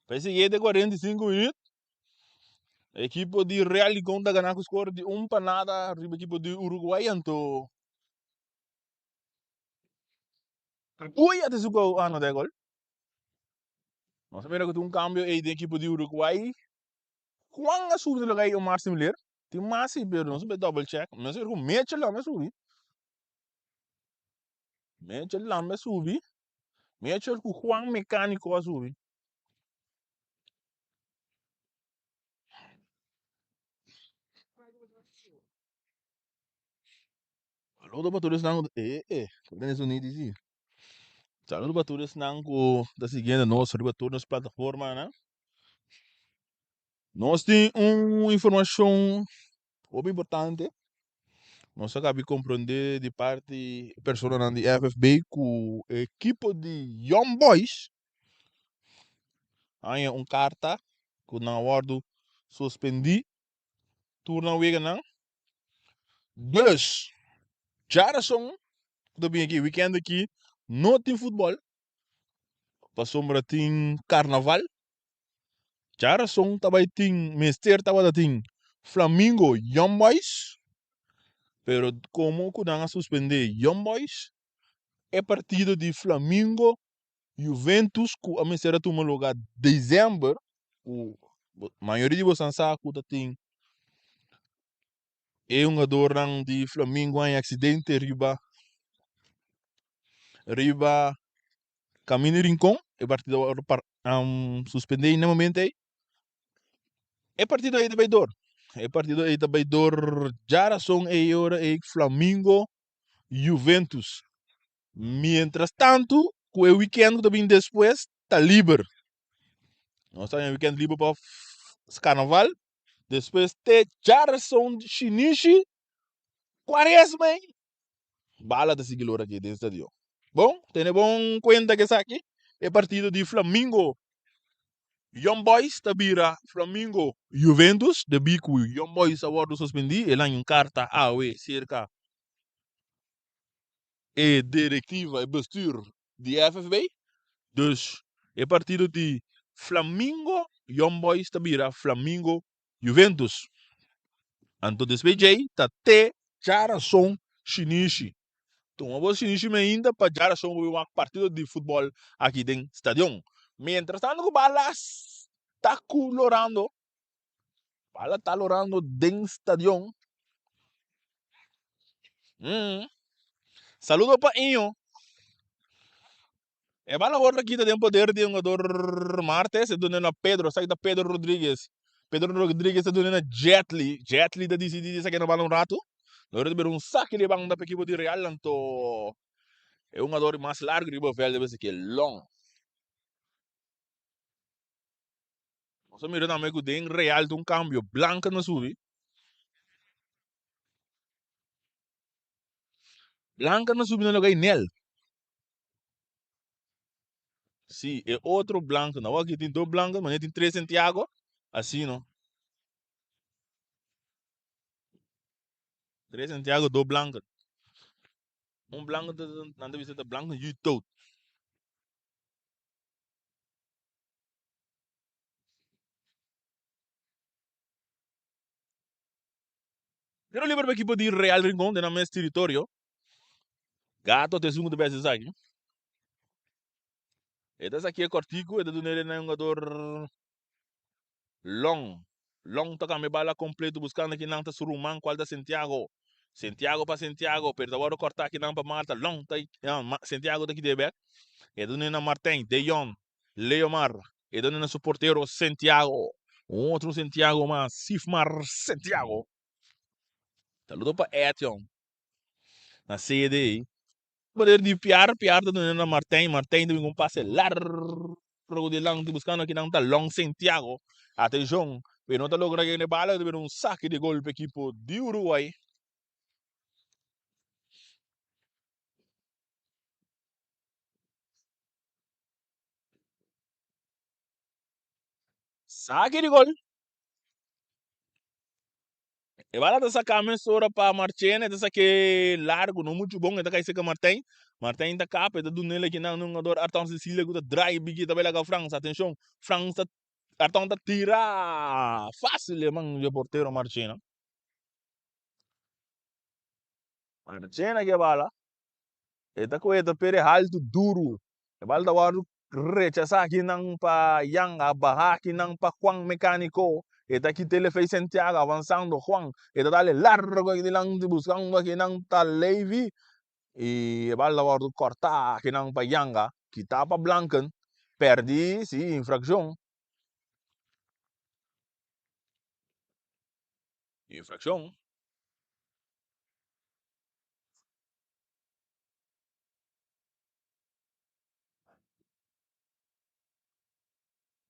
Pa e siguiente 45 minuut. Ekipo di Real Licon ta gana ku score di un pa nada riba ekipo di Uruguay anto Uy a su gol anota e gol. Nos a mira ku tin un kambio ei den ekipo di Uruguay. Juan a subi loke ei Omar Similer. Tin mas si pero nos a bai double check. Mi a mira ku Mitchell tambe a subi. Mitchell tambe a subi. Mitchell ku Juan Mecanico a subi. Saludo pa tur esnan ku eh eh ku ta den sunidi si. Saludo pa tur esnan ku ta siguiendo nos riba tur nos plataformanan. Nos tin un informashon hopi importante. Nos a kabi komprondé di parti e personanan di FFB ku e ekipo di Young Boys haña un karta ku nan a wòrdu suspendí tur nan weganan. Dus, djarason ku ta bini aki, wikènt aki no tin futbòl pasobra tin karnaval. Djarason ta bai tin, mester tabata tin Flamingo Young Boys, pero komo ku nan a suspendé Young Boys, e partido di Flamingo Juventus ku a mester a tuma lugar desèmber, ku mayoria di boso sa ku ta tin e hungadornan di Flamingo haña aksidente riba riba Camino Rincon, e partido a wòrdu suspendé na e momento ei. E partido ei ta bai dor, e partido ei ta bai dor djarason ei ora ei Flamingo Juventus. Mientras tanto ku e weekend ku ta bin despues ta liber. Nos ta haña weekend liber pa karnaval. Despues te djarason shinishi kuaresma ei Bala ta sigui lora aki den stadion. Bon, tene bon kuenta ku esaki, e partido di Flamingo Young Boys ta bira Flamingo Juventus debí ku Young Boys a wòrdu suspendí. El haña un karta awe serka e direktiva, e bestuur di FFB. Dus e partido di Flamingo Young Boys ta bira Flamingo Juventus. Anto despues djei ta te djarason shinishi. Tuma bo shinishi me ainda pa djarason bo bin wak partido di futbol aki den stadion. Mientras tanto ku bala ta ku lorando, bala ta lorando den stadion. Mm. Saludo pa Inyo. E bala wòrdu a kita den poder di e hungador Martes, e duna na Pedro, esaki ta Pedro Rodriguez. Pedro Rodriguez ta duna na Jetli, Jetli ta disidí di saki na bala un ratu. Lo ta bira un saki di banda pa ekipo di Real, anto e hungador mas largu riba vèld debe ser Long. Nos a mira tambe ku den Real ta un kambio, Blanca na subi. Blanca na subi na lugar di Nel. Sí, e otro blanco. Awor aki tin dos blanco, mañana tin tres Santiago. Así no. Tres Santiago, dos blanco. Un blanco, nan ta bisa ta blanco yu dood. Tiro liber pa ekipo di Real Rincon den nan mes teritorio. Gato ta esun ku ta bes esaki. E ta sakia kòrtiku, e ta duna el na e hungador Long. Long ta kambia bala kompleto buskando kinan ta su ruman kual ta Santiago. Santiago pa Santiago, pero ta wòrdu kòrtá kinan pa Marta. Long ta Santiago ta kite bèk. E ta duna el na Martijn, De Jong, Leomar. E ta duna na su portero Santiago. Un otro Santiago mas, Sifmar Santiago. Saludo pa Etión. Na CD. Poder di Piar, Piar ta duna na Martijn, Martijn ta bin un pase largo dilanti buscando kinan ta Long Santiago. Atencion, pero no ta logra gene bala, ta bira un sake di gol pa ekipo di Uruguay. Sake di gol. E bala ta saká mesora pa Marchena, e ta sak'é largu, no muchu bon, e ta kai serka Martijn. Martijn ta kap, e ta dun'el akinan na un hungador Arton Cecilia ku ta drai biki ta bai laga Frans. Atenshon, Frans ta, Arton ta tira fásil e man dje portero Marchena. Marchena ke bala, e ta kohe ta pere haltu duru. E bala ta wòrdu Rechasá kinan pa Yanga, bahá kinan pa Juan Mecánico. E ta kita el efei Santiago, avansando Juan. E ta dale largo aki dilanti, buscando akinan ta Levy. Y e bal ta wordo cortá akinan pa Yanga, kitá pa Blanken. Perdí, sí, infraccion. Infraccion.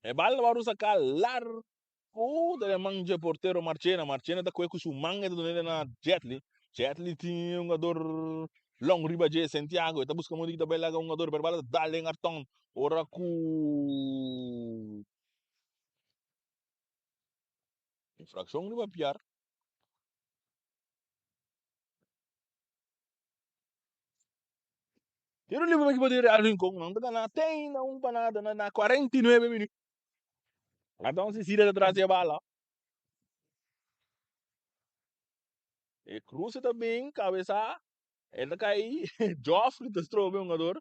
E bal ta wòrdu saká largu den e man dje portero Marchena. Marchena ta kohe ku su man e ta dun'é na Jetli. Jetli tin e hungador long riba dje, Santiago. E ta buska modo ki ta bai laga hungador, pero e bal ta dal den Arton ora ku infrakshon riba Piar. Tiro libre pa ekipo di Real Rincon. Nan ta gana te na un pa nada na na 49 minuut. Anto Cecilia ta tras di e bala. E cruce ta bin cabeza. E ta kai Joffrey ta strobe un jugador.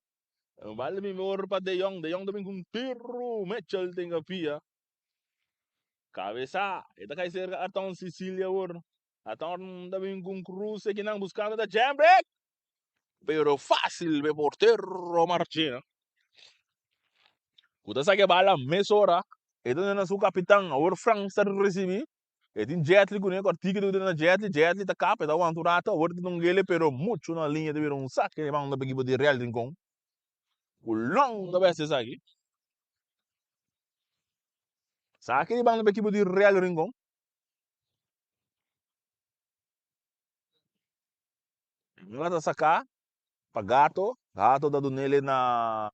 E bala bin mejor pa De Jong. De Jong ta bin ku un tiro. Mitchell tenga pia. Cabeza. E ta kai cerca Arton Cecilia awor. Arton ta bin ku un cruce kinan buscando ta Jambrecht. Pero fácil be portero Marchena. Ku ta saka e bala mesora. E ta duna su kapitan. Awor Frans ta risibí. E tin Jetli kuné. Kòrtiki ta duna Jetli. Jetli ta kap. E ta wanta un rato. Awor ta duna un gele pero muchu na liña ta bira un sake e banda pa ekipo di Real Rincon. Ku longa bes esaki. Sake di banda pa ekipo di Real Rincon. Mira ta saká pa Gato, Gato ta dunele na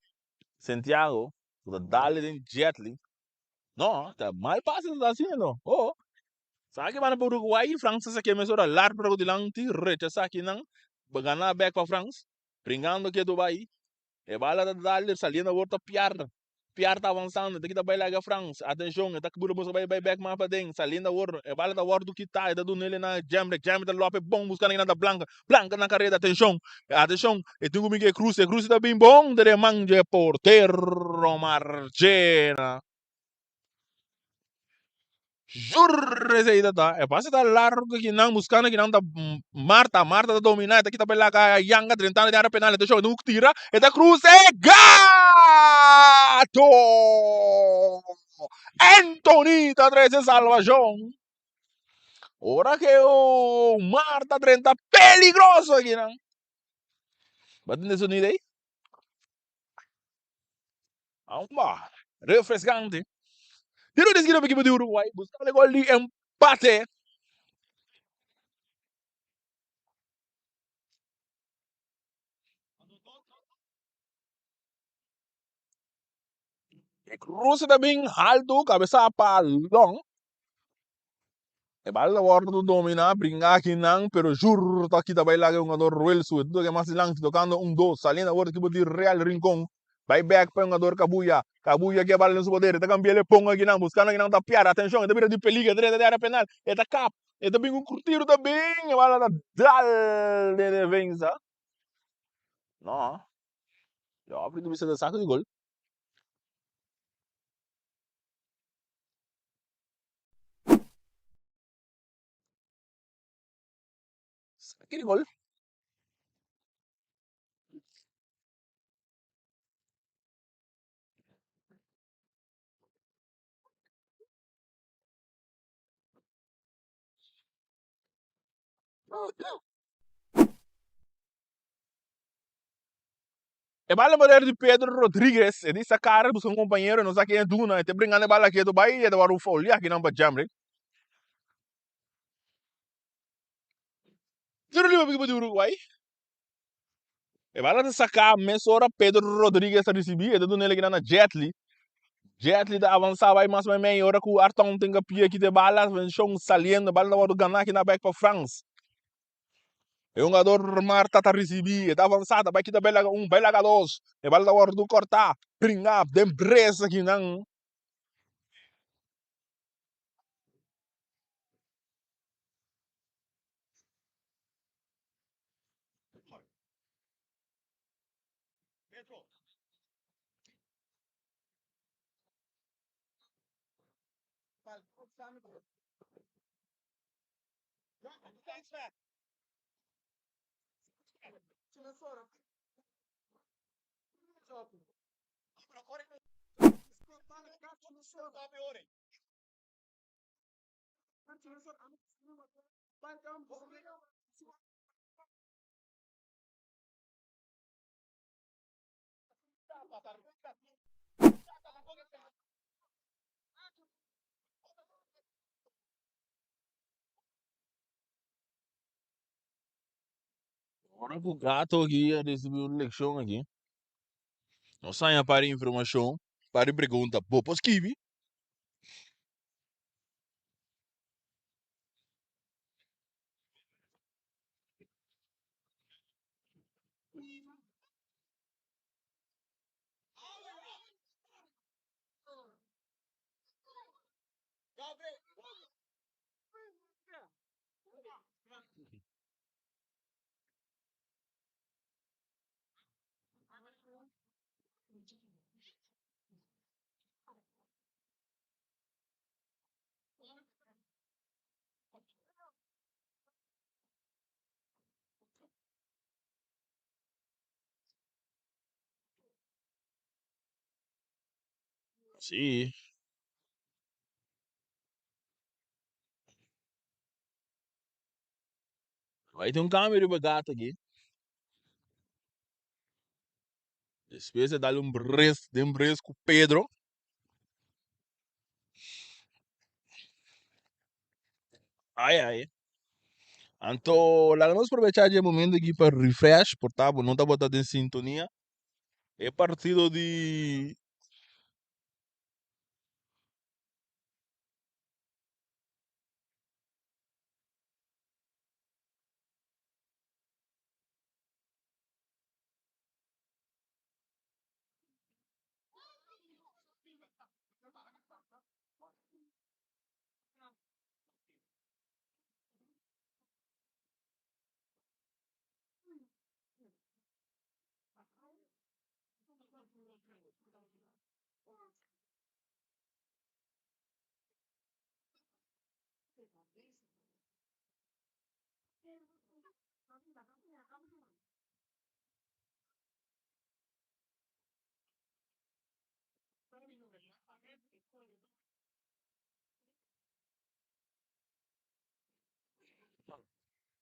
Santiago, ku ta dale den Jetli. No, ta mal pase ta haciendo. Oh. Sa ki banda pa Uruguay, Frans ta saké mesora largo dilanti, rechasá kinan, gana bek pa Frans, bringando ketu bai. E bala ta dal saliendo awor ta Piar. Piar ta avansando, ta kita bai laga Frans. Atencion, e ta bula busca bai bai bek mas paden. Saliendo awor, e bala ta wordo kita, e ta dunele na Jemre. Jemre ta lope bon buscando kinan ta Blanca. Blanca na careda, atencion. Atencion, e tin cu bin cu e cruce, e cruce ta bin bon den e man dje portero Marchena. Jur esei ta ta. E pase ta largo kinan buscando kinan ta Marta. Marta ta domina e ta kita pa e laga Yanga drentando den area penal. E ta show e ta hoek tira e ta cruce Gato! Anthony ta trece salvacion. Ora ke Marta drenta peligroso kinan. Bo a tende sonido ei? Amba, refrescante. Tiro di esquina pa equipo di Uruguay, buscando e gol di empate. E cruce ta bin alto, cabeza pa Long. E bal ta wordo domina, bringa akinan, pero Jur ta kita bai laga e hungador Ruelsu. E ta toke mas dilanti, tocando un dos. Saliendo awor ekipo di Real Rincon. Bai bek pa e hungador Cabuya. Cabuya ke bal den su poder. E ta cambia el e pon akinan, buscando akinan ta piar. Atencion, e ta bira di peligro, e ta drenta den area penal. E ta kap, e ta bin cu tiro ta bin, e bal ta dal den defensa. No, Joffrey ta bisa ta saco di gol. Saki di gol. E bala poder di Pedro Rodriguez. E di sacar busca un compañero, no sa ken e duna. E te bringando e bala ketu bai e ta wòrdu foulia kinan pa Jamrick. Tiro libre pa ekipo di Uruguay. E bala ta saca mesora Pedro Rodriguez ta ricibi. E ta duna el kinan na Jetli. Jetli ta avansa bai mas meimei ora ku Arton tin pia kita e bala, atenshon saliendo, bala ta wòrdu ganá kina bèk pa Frans. E hungador Marta ta risibí, e ta avansa, ta bai kita bai laga un, bai laga dos, e bala ta wòrdu kòrtá, bringá den bres akinan. Ora ku gato aki a risibi un lekshon aki, nos haña par di informashon, par di pregunta. Bo por skibi? Sí. Bai tin un cambio riba gato aki. Despues e dal un bres den bres cu Pedro. Ai ai. Anto laga nos probecha dje momento aki pa refresh por ta bo no tabata den sintonia. E partido di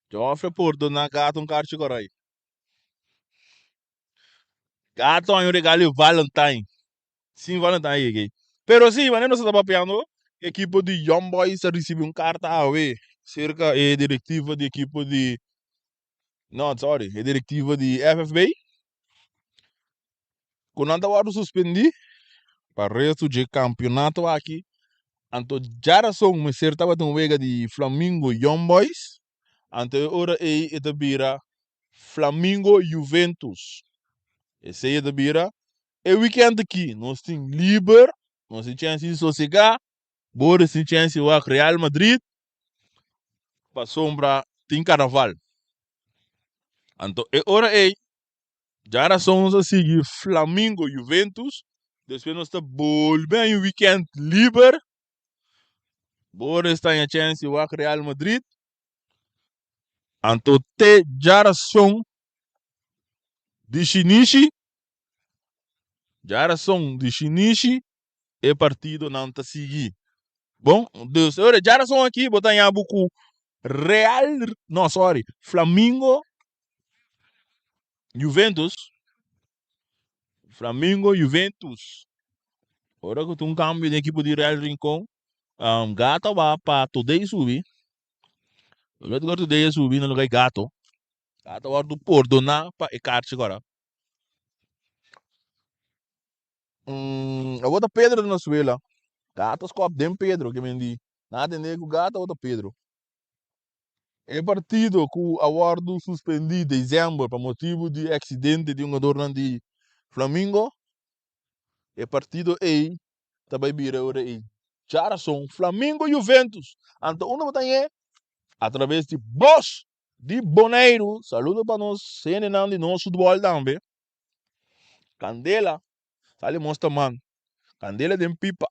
Joffre pordona gato un karchi korai. Gato haña un regalo di Valentine. Sin Valentine a yega ei. Pero si, manera nos ta papiando, ekipo di Young Boys a risibi un karta awe serka e direktiva di ekipo di, no, sorry, e direktiva di FFB, ku nan ta wòrdu suspendí pa resto dje kampionato aki. Anto djarason mester tabata un wega di Flamingo Young Boys, anto e ora ei e ta bira Flamingo Juventus. Esei e ta bira e weekend aki. Nos tin liber, nos tin chance di sosega, Boris tin chance di wak Real Madrid pasobra tin carnaval. Anto e ora ei djarason nos a sigui Flamingo Juventus, despues nos ta bolbe haña un weekend liber, Boris ta haña chance di wak Real Madrid. Anto te djarason di shinishi, djarason di shinishi e partidonan ta sigui. Bon, dus ora djarason aki bo ta haña bo ku Real, no sorry, Flamingo Juventus, Flamingo Juventus. Ora ku tin un kambio den ekipo di Real Rincon, Gata ba pa Today subi. Lo Today a subi na lugar di Gato. Gato a wòrdu pordoná pa e karchi kòrda. Awor ta Pedro na suela. Gato skòp den Pedro ke men di. Nan a tende ku gato awor ta Pedro. E partido ku a wòrdu suspendí desèmber pa motibu di aksidente di hungadornan di Flamingo, e partido ei ta bai bira ora ei djarason Flamingo Juventus. Anto unda bo ta hañ'é? Atraves di Bos di Boneiru. Saludo pa nos hendenan di nos futbòl tambe. Kandela sali mos ta man. Kandela den pipa.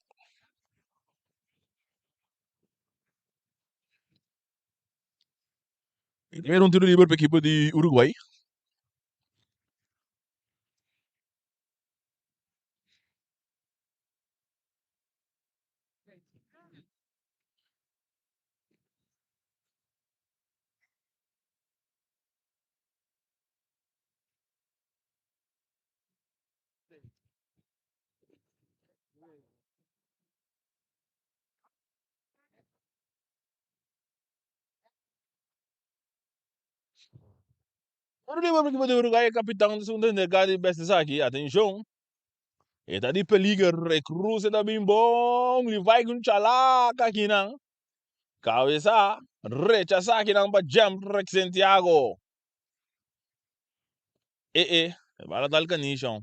Primero un tiro liber pa ekipo di Uruguay. Ora di papia di Uruguay e kapitan di segundo endergá di best esaki. Atenshon! E ta di peliger, e kruse ta bin bon, li vai ku un chalaka akinan. Kabesa rechasá akinan pa Jemrek Santiago. E e, e bala dal kanishon.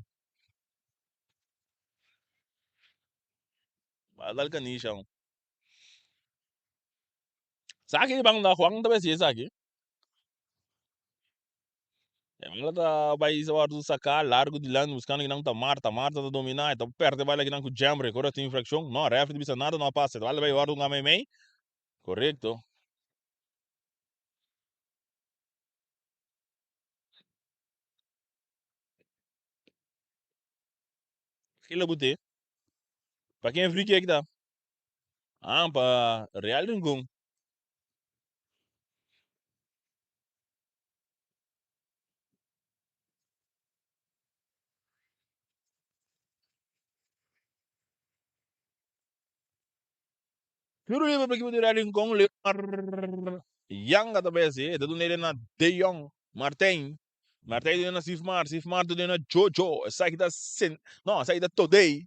Bala dal kanishon. Saki di banda Juan ta besi esaki. E bala ta bai wòrdu saká largu dilanti buskando kinan ta Marta. Marta ta dominá, e ta pèrdè bala kinan ku Jemrek. Ora tin infrakshon. No, rèfri ta bisa nada no a pasa. E bala bai wòrdu un mei mei. Korekto. Kila bo te? Pa ken free kick ta? Ah, pa Real Rincon. Tiro libre pa ekipo di Real Rincon. Leomar Yanga ta bay hasi. E ta duna na De Jong. Martijn. Martijn ta duna na Sifmar. Sifmar ta duna na Jojo. Esaki ta Sen, no, esaki ta Todey.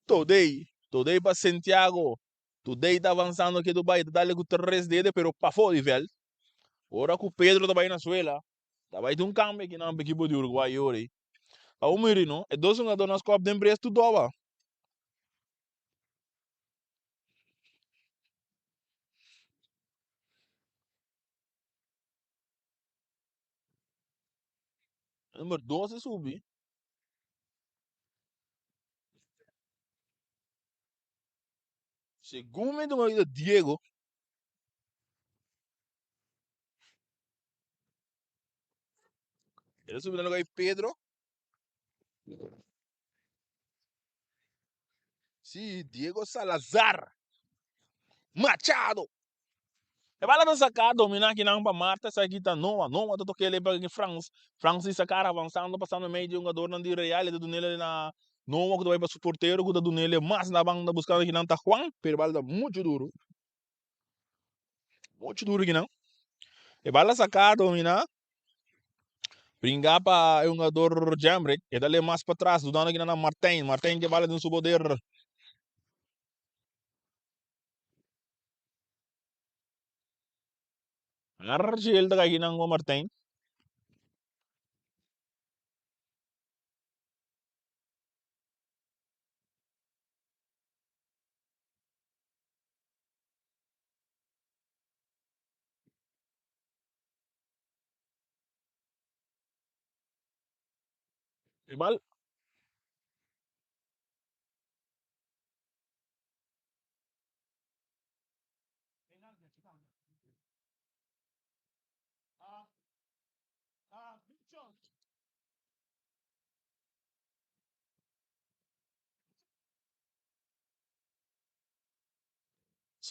Todey. Todey pa Santiago. Todey ta avansando ke Dubai. Ta dale ku tres dede pero pafó di vèlt. Ora ku Pedro ta bai na suela, ta bai tin un kambio akinan pa ekipo di Uruguay yori. Awor miri no, e dos hungadónan skòp den bres tur doba. Number 12 subi. Segun mi tuma oído Diego. El a subi na lugar di Pedro. Sí, Diego Salazar Machado. E bala ta saca, domina akinan pa Marta, esaki ta Noa. Noa ta toca ele pa Frans. Frans di sacar avanzando, pasando medio di hungadornan di Real. E ta dunele na Noa cu ta bay pa su portero cu ta dunele mas na banda buscando akinan ta Juan, pero e bala ta mucho duro. Mucho duro akinan. E bala saca, domina. Bringa pa e hungador Jemrick. E ta le mas patras, dudando akinan na Martijn. Martijn ke bala den su poder. Argel ta kai kinan ku Martijn. E bal.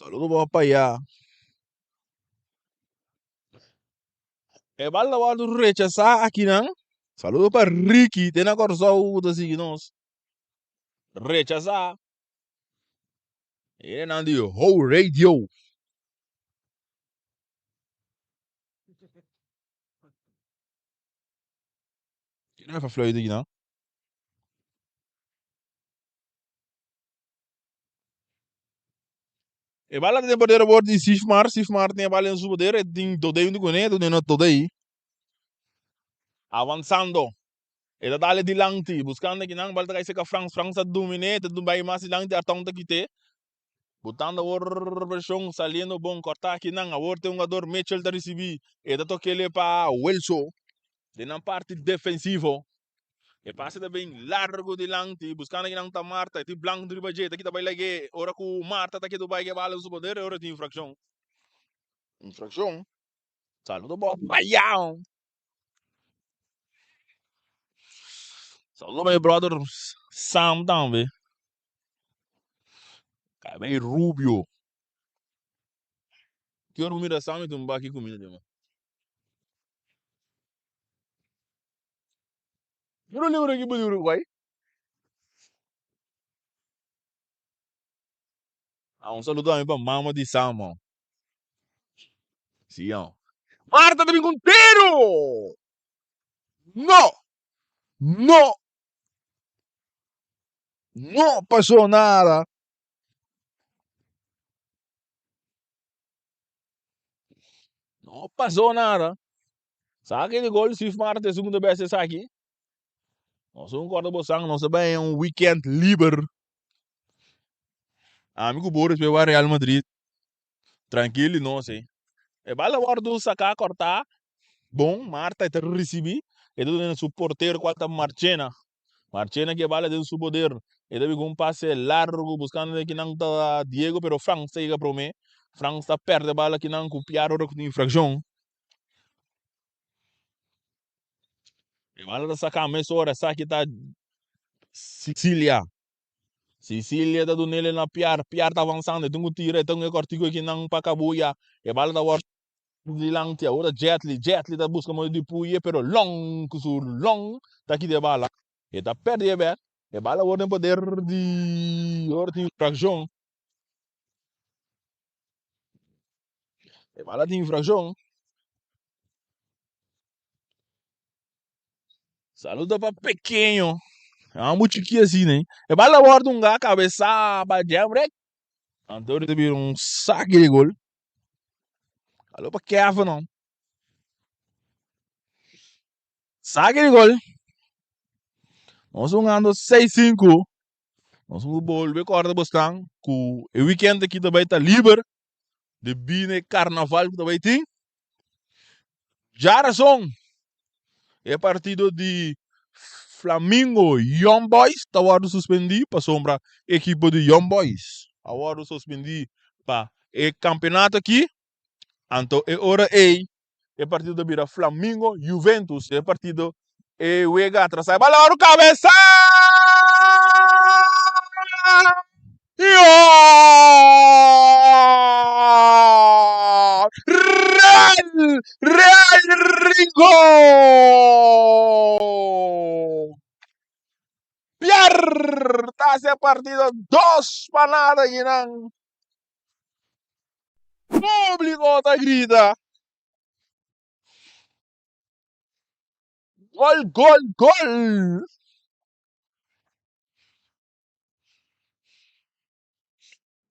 Saludo pa paya. E bal ta wòrdu rechasá akinan. Saludo pa Ricky te na Kòrsou ku ta sigui nos. Rechasá. E nan di Ho Radio. Kiko e fluit aki nan? E bala ta den poder awor di Sifmar. Sifmar tin e bala den su poder. E tin Dodey huntu kuné. E ta duna Dodey. Avansando. E ta dale dilanti. Buskando akinan. Bala ta kai serka Frans. Frans ta dominé. E ta bai mas dilanti. Arton ta kit'é. Botando awor preshon. Saliendo bon. Kòrtá akinan. Awor ta e hungador Mitchell ta risibí. E ta tok'é pa Wilso. Den nan parti defensivo. E pase ta bin largu dilanti, buskando kinan ta Marta, e tin blank riba dje, ta kita bai lag'é. Ora ku Marta ta kita bai ke bala den su poder, e ora tin infrakshon. Infrakshon? Saludo bo payao. Saludo pa mi brother Sam tambe. Kai rubio. Ki ora bo mira Sam e tin un baki kuminda den man. Yo no lembro equipo di Uruguay. Ah, un saludo también pa mama di Samo. Sí, oh. Marta también con tiro. No. No. No pasó nada. No pasó nada. Saki di gol Sif Marta e segundo bes esaki. Nos un korda bosan nos a bai un weekend liber. Ami ku Boris bai wak Real Madrid. Trankil di nos ei. E bala wordu saka korta bon Marta e ta risibi e ta duna su portero kual ta Marchena. Marchena ki e bala den su poder. E ta bin ku un pase largu buskando den kinan ta Diego pero Frans ta yega prome. Frans ta perde bala kinan ku Piar ora ku tin infrakshon. E bala ta saka mesora, esaki ta Sicilia. Sicilia ta dunele na Piar, Piar ta avansando, e tin ku tira, e tin e kòrtiku akinan pa kabuya. E bala ta wòrdu dilanti, awor ta Jetli, Jetli ta buska modo di puye, pero Long ku su long ta kita e bala. E ta pèrdè e bèk, e bala wòrdu den poder di ora tin infrakshon. E bala tin infrakshon. Saludo pa pequeño. Ambo chiki asina eh. E bala wòrdu un ga kabesá pa Jemrek. Anto ta bira un saki di gol. Alo pa Kevin no. Saki di gol. Nos hungando 6-5. Nos moet bolbe kòrda bosnan ku e weekend aki ta bai ta liber debí na e karnaval ku ta bai tin. Djarason e partido di Flamingo Young Boys ta wòrdu suspendí pasobra ekipo di Young Boys a wòrdu suspendí pa e kampeonato aki. Anto e ora ei e partido ta bira Flamingo Juventus. E partido e wega atrasá. E bala oro kabesa! Gol! Real! Real Rincon! Pier ta hasi e partido 2-0 akinan. Público ta grita. Gol, gol, gol!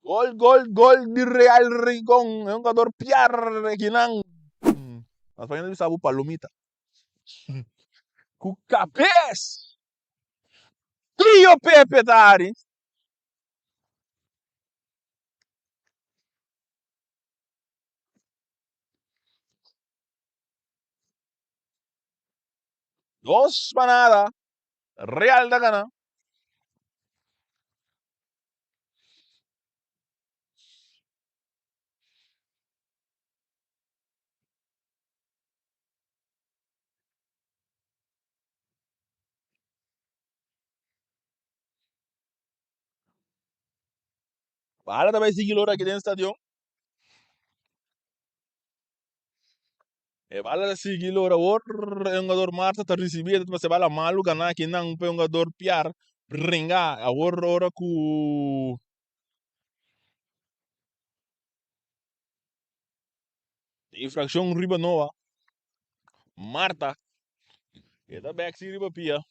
Gol, gol, gol di Real Rincon. E hungador Piar kinan. Na spañol bisa bo palomita. Ku kabes. Tio Pepe ta ari. Dos pa nada. Real ta gana. Bala ta bai sigui lora aki den stadion. E bala ta sigui lora awor e hungador Marta ta ricibi e ta pasa e bala malu gana aki nan pa e hungador Piar bringa awor ora cu infraccion riba Noa Marta e ta bek si riba pia.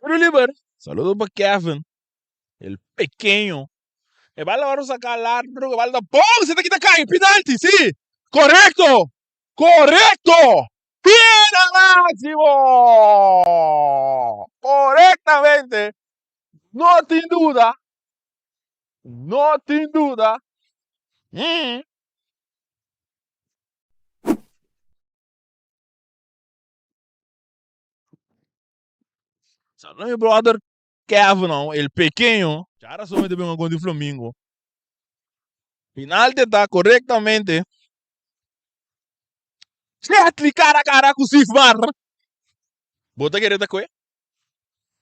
Tiro liber. Saludo pa Kevin, el pequeño. E bala wòrdu saká largu, e bala ta bon, se ta kita kai, penalti, si! Korekto! Korekto! Pena máximo! Korektamente! No tin duda, no tin duda. Mm. Saludo mi brother Kevin, no, el pequeño. Ya razón mi ta bin con di Flamingo. Penalti ta correctamente. Chetley cara a cara cu Sifmar. Bo ta kere ta koe?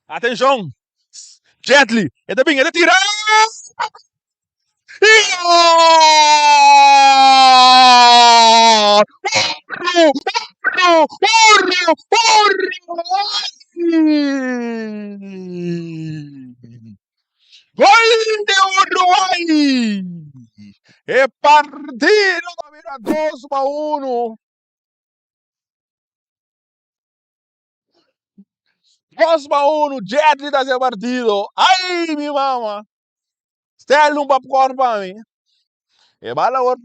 Atencion! Jetli, e ta bin, e ta tira! Gol! Urru! Urru! Urru! Urru! Gol di Uruguay! E partido ta bira 2-1. 2-1, Jetli ta hasi e partido. Ay, mi mama! Stel un popcorn pa mi. E bala awor.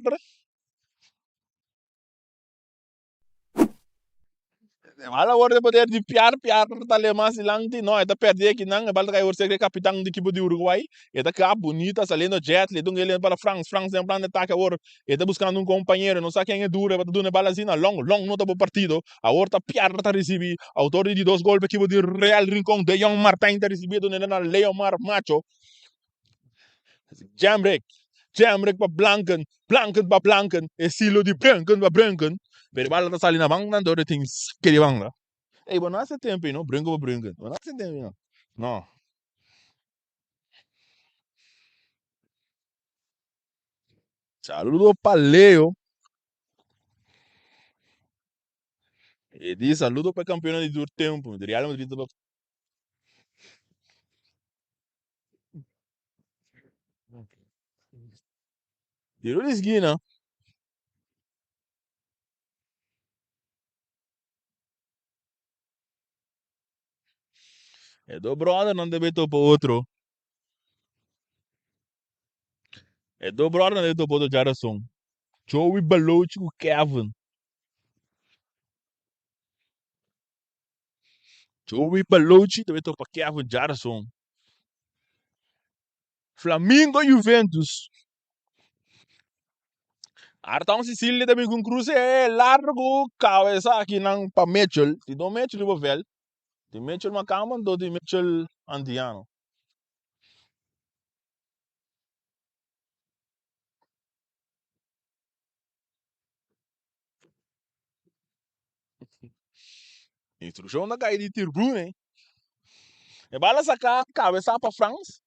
E bala awor de poder di Piar, Piar ta le mas dilanti. No, e ta perde akinan. E bala ta kai awor cerca e capitan di equipo di Uruguay. E ta kla bunita saliendo Jetli. E dunga e para Frans. Frans den plan de ataque awor. E ta buscando un compañero. No sa ken e dura. E ta duna e bala asina. Long, Long no ta bo partido. Awor ta Piar ta ricibi. Autor di di dos gol pa equipo di Real Rincon. De Jong Martijn ta ricibi. E duna na Leomar Macho. Jamrek, Jamrek pa Blanken, Blanken pa Blanken, estilo di Brunken pa Brunken, pero e bala ta sali na banda anto e tin sake di banda. Ey, bo no hace tempo no, Brunken pa Brunken, bo no hace tempo no. No. Saludo pa Leo. E di saludo pa e campeonan di tur tempo, di Real Madrid ta Tiro di esquina. E do brother nan debe topa otro. E do brother nan debe topa otro djarason. Joey Balochi ku Kevin. Joey Balochi ta topa Kevin Jarson. Flamingo Juventus. Arton Sicilia ta bin ku un cruce largo cabeza aki nan pa Mitchell. Ti don Mitchell riba veld. Ti Mitchell Macamba anto ti Mitchell Antiano. Instruccion ta cay di tribune. E bala saca cabeza pa Frans.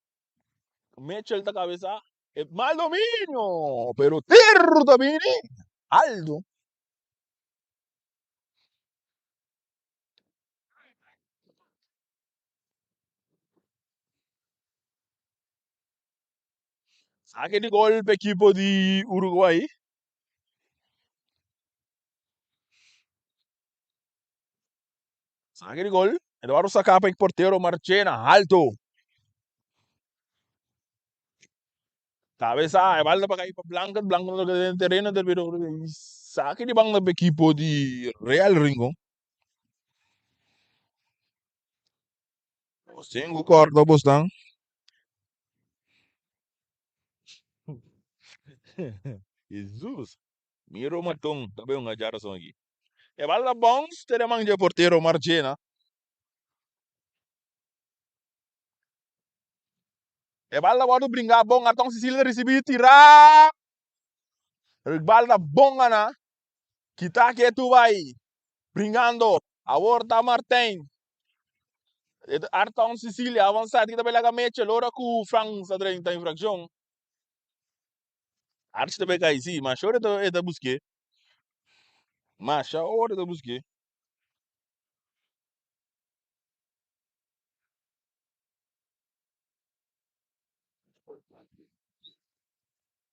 Mitchell ta cabeza. E mal dominio, pero tiro ta bini. Aldo. Saque di gol pa equipo di Uruguay. Saque di gol. Eduardo saca pa e portero Marchena. Alto. Cabeza, e bal ta pa cay pa Blanco. Blanco no ta den terreno. Pero saque di banda pa equipo di Real Rincon. Cinco corta bosnan. Jesus. Miro Maton ta bay hunga djarason aki. E bal ta bounce te den man dje portero Marchena. E bal ta wordo bringa bon. Arton Cecilia ta ricibi tira. E bal ta bon gana. Kita ketu bay. Bringando. Awor ta Martijn. Arton Cecilia avansa kita bay laga Mitchell ora ku Frans a drenta infraccion. Arch ta bay kai si, masha ora e ta buske. Masha ora e ta buske.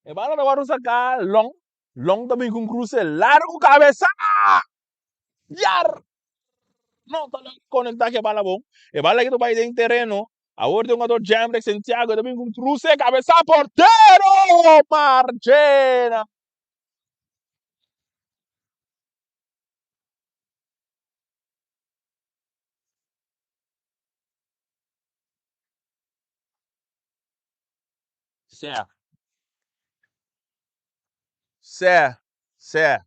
E bala ta wòrdu saká Long. Long ta bin ku un kruse largu kabesa. Yar! No ta conecta cu e bala bon. E bala aki ta bay den tereno. Awor tin un jugador Jemreck Santiago ta bin cu un cruce cabeza portero Marchena. Sè. Sè. Sè.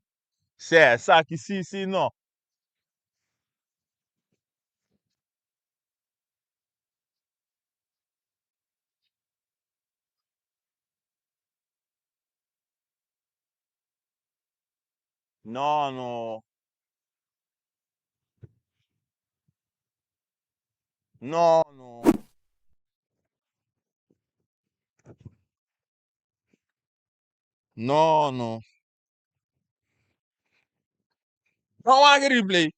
Sè. Esaki si, si no. No, no. No, no. No, no. No wak e replay.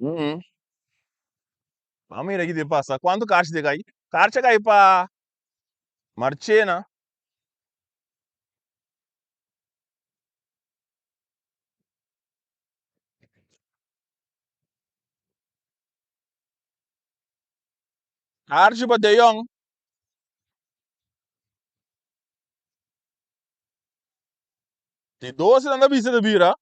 Mm. Vamos mira ki te pasa. Cuanto karchi te kai? Karchi a kai pa Marchena. Karchi pa De Jong. Di dos nan ta bisa ta bira.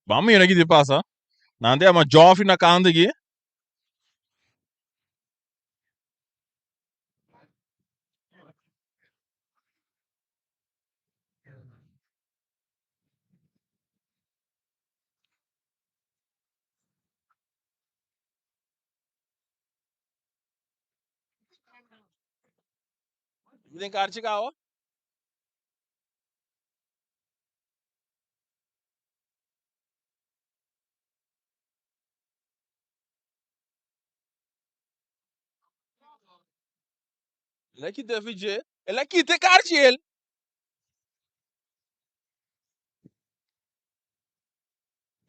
Ban mira ki ta pasa. Nan ta yama Joffrey na kant aki. Den karchi kawa. El a kita FJ. El a kita e karchi el.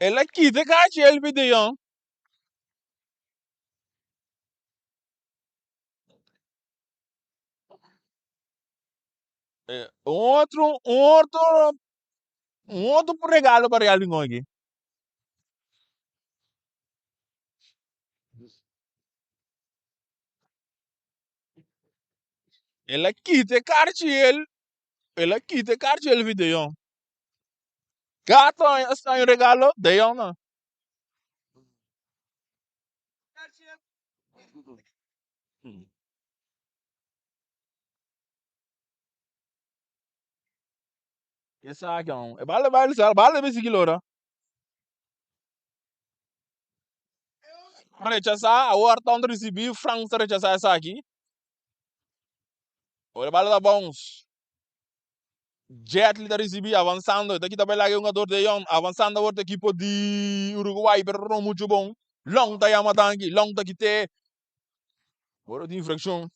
El a kita e karchi el bi De Jong. Eh, un otro, un otro, un otro regalo pa Real Rincon aki. El a kita e karchi el, el a kita e karchi el vi De Jong. Gato a haña un regalo, De Jong no. Esaki aun. E bala bai sal, bala debe sigui lora. Rechasá, awor Arton ta risibí, Frans ta rechasá esaki. Ora e bala ta bounce. Jetli ta risibí, avansando. E ta kita bai laga e hungador De Jong. Avansando awor ta ekipo di Uruguay, pero no muchu bon. Long ta yama danki, Long ta kit'é. Ora tin infrakshon.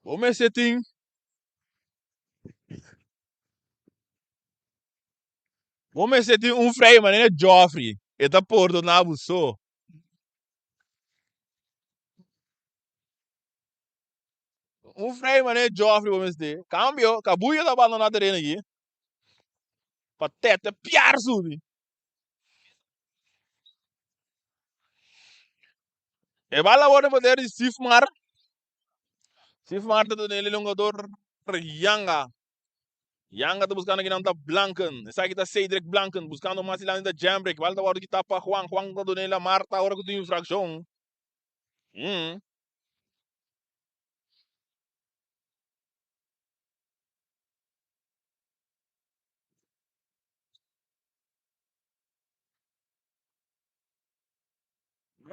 Bo mester tin Bo mester tin un frei manera Joffrey. E ta pordoná bo so. Un frei manera Joffrey bo mester. Cambio, Kabuya ta abandoná tereno aki. Pa tete piar subi. E bala worde poder di Sifmar. Sifmar ta duna el hungador Yanga. Yanga ta buscando kinan ta Blanken. Esaki ta Cedric Blanken buscando mas dilanti ta Jambrik. Bala ta worde kita pa Juan. Juan ta duna el a Marta ora cu tin infraccion. Mm.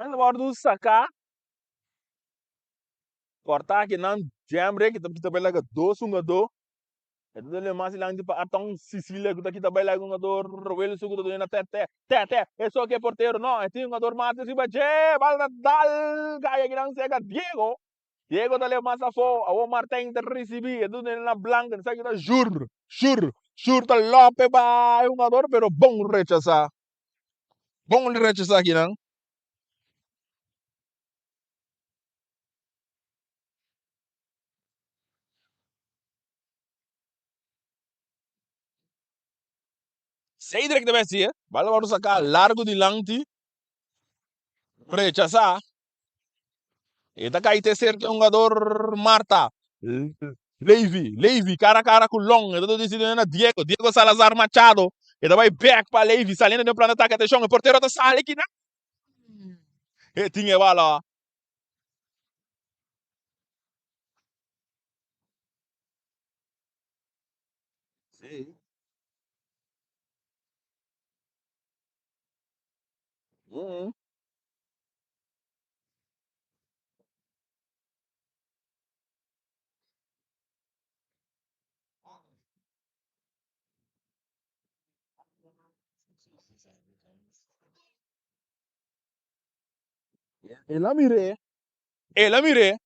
Nan ta wòrdu saká, kòrtá akinan Jemre ki ta kita bai laga dos hungadó. E ta duna mas dilanti pa Arton Sicilia ku ta kita bai laga hungador Wilson ku ta duna na Tete. Tete e so ke portero no e tin hungador Martins riba dje bal ta dal kai akinan seka Diego. Diego ta leba mas afó awor Martin ta risibí e ta duna na Blanken esaki ta Jur Jur Jur ta lope pa e hungador pero bon rechasá. Bon rechasá akinan. Cedric ta besti, eh? Bala wòrdu saká largu dilanti. Rechasá. E ta kai te serka e hungador Marta. Levy, Levy kara a kara ku Long. E ta duna disi na Diego, Diego Salazar Machado. E ta bai bèk pa Levy, saliendo den plan di atake. Atenshon, e portero ta sali kinan. E tin e bala. Sí. Mm. El a mir'é. El a mir'é.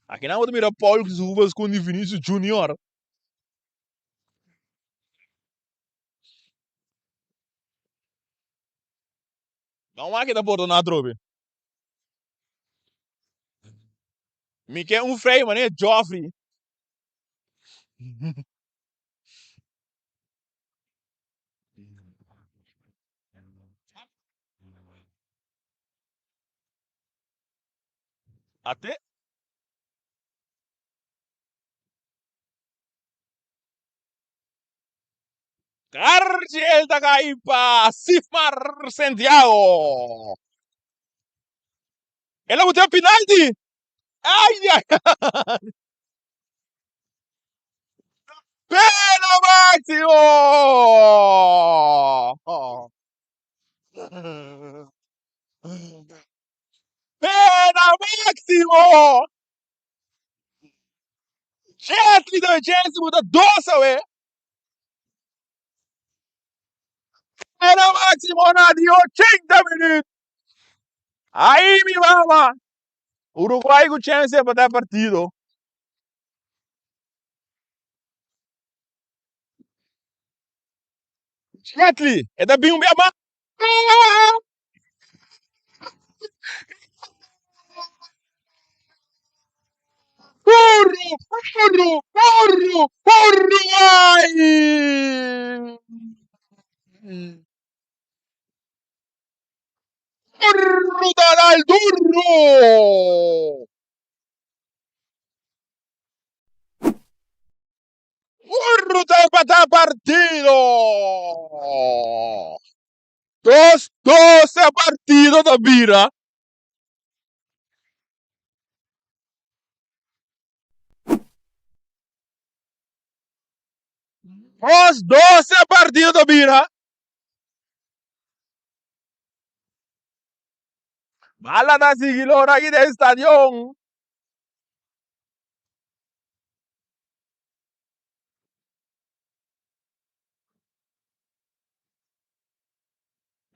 Akinan bo ta mira Paul Zubas ku di Vinicius Junior. No wak e ta pordoná atrobe. Mi ke un frei manera Joffrey. Ate. Cargiel ta kai pa Sifmar Santiago. El a botea penalti. Ay, ay, ay. Pena máximo! Pena máximo! Jetli ta chance buta dos awe. Pena máximo na di 80 minuut. Ay mi mama. Uruguay ku chance pa ta partido. Jetli, e ta bin un bia mas. Uru, uru, uru, Uruguay! Uru ta dal duro! Uru ta empatá partido! Dos dos e partido ta bira. 2-2 e partido ta bira. Bala ta sigui lora aki den stadion.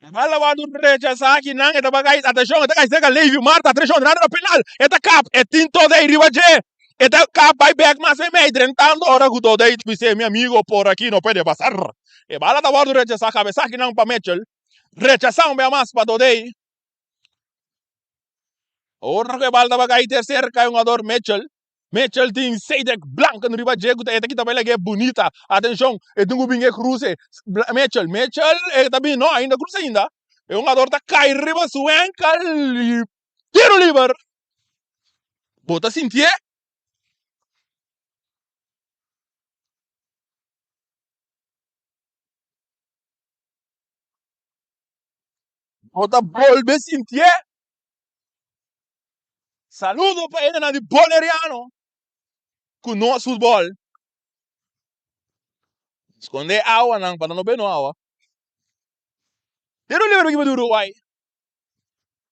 E bala wòrdu rechasá aki nan e tabata kai atenshon e ta kai serka Levi Marta atenshon entrando na penal e ta kap e tin Todey riba dje e ta kap bai bek mas meimei drentando ora ku Todey ta bis'é mi amigo por aki no puede pasar e bala ta wòrdu rechasá kabesá aki nan pa Mitchell rechasá un bia mas pa Todey ora ku e bala tabata kai te serka e hungador Mitchell Mitchell tin Cedric Blanken riba dje ku ta e ta kita baila ke bunita. Atenshon, e tin ku bin e kruse. Mitchell, Mitchell, e ta bin, no, ainda kruse ainda. E hungador ta kai riba su enkel i tiro liber. Bo ta sintié? Bo ta bolbe sintié? Saludo pa hendenan di Boneriano ku nos futbòl. Skonde awanan pa nan no bebe no awa. Tiro liber pa ekipo di Uruguay.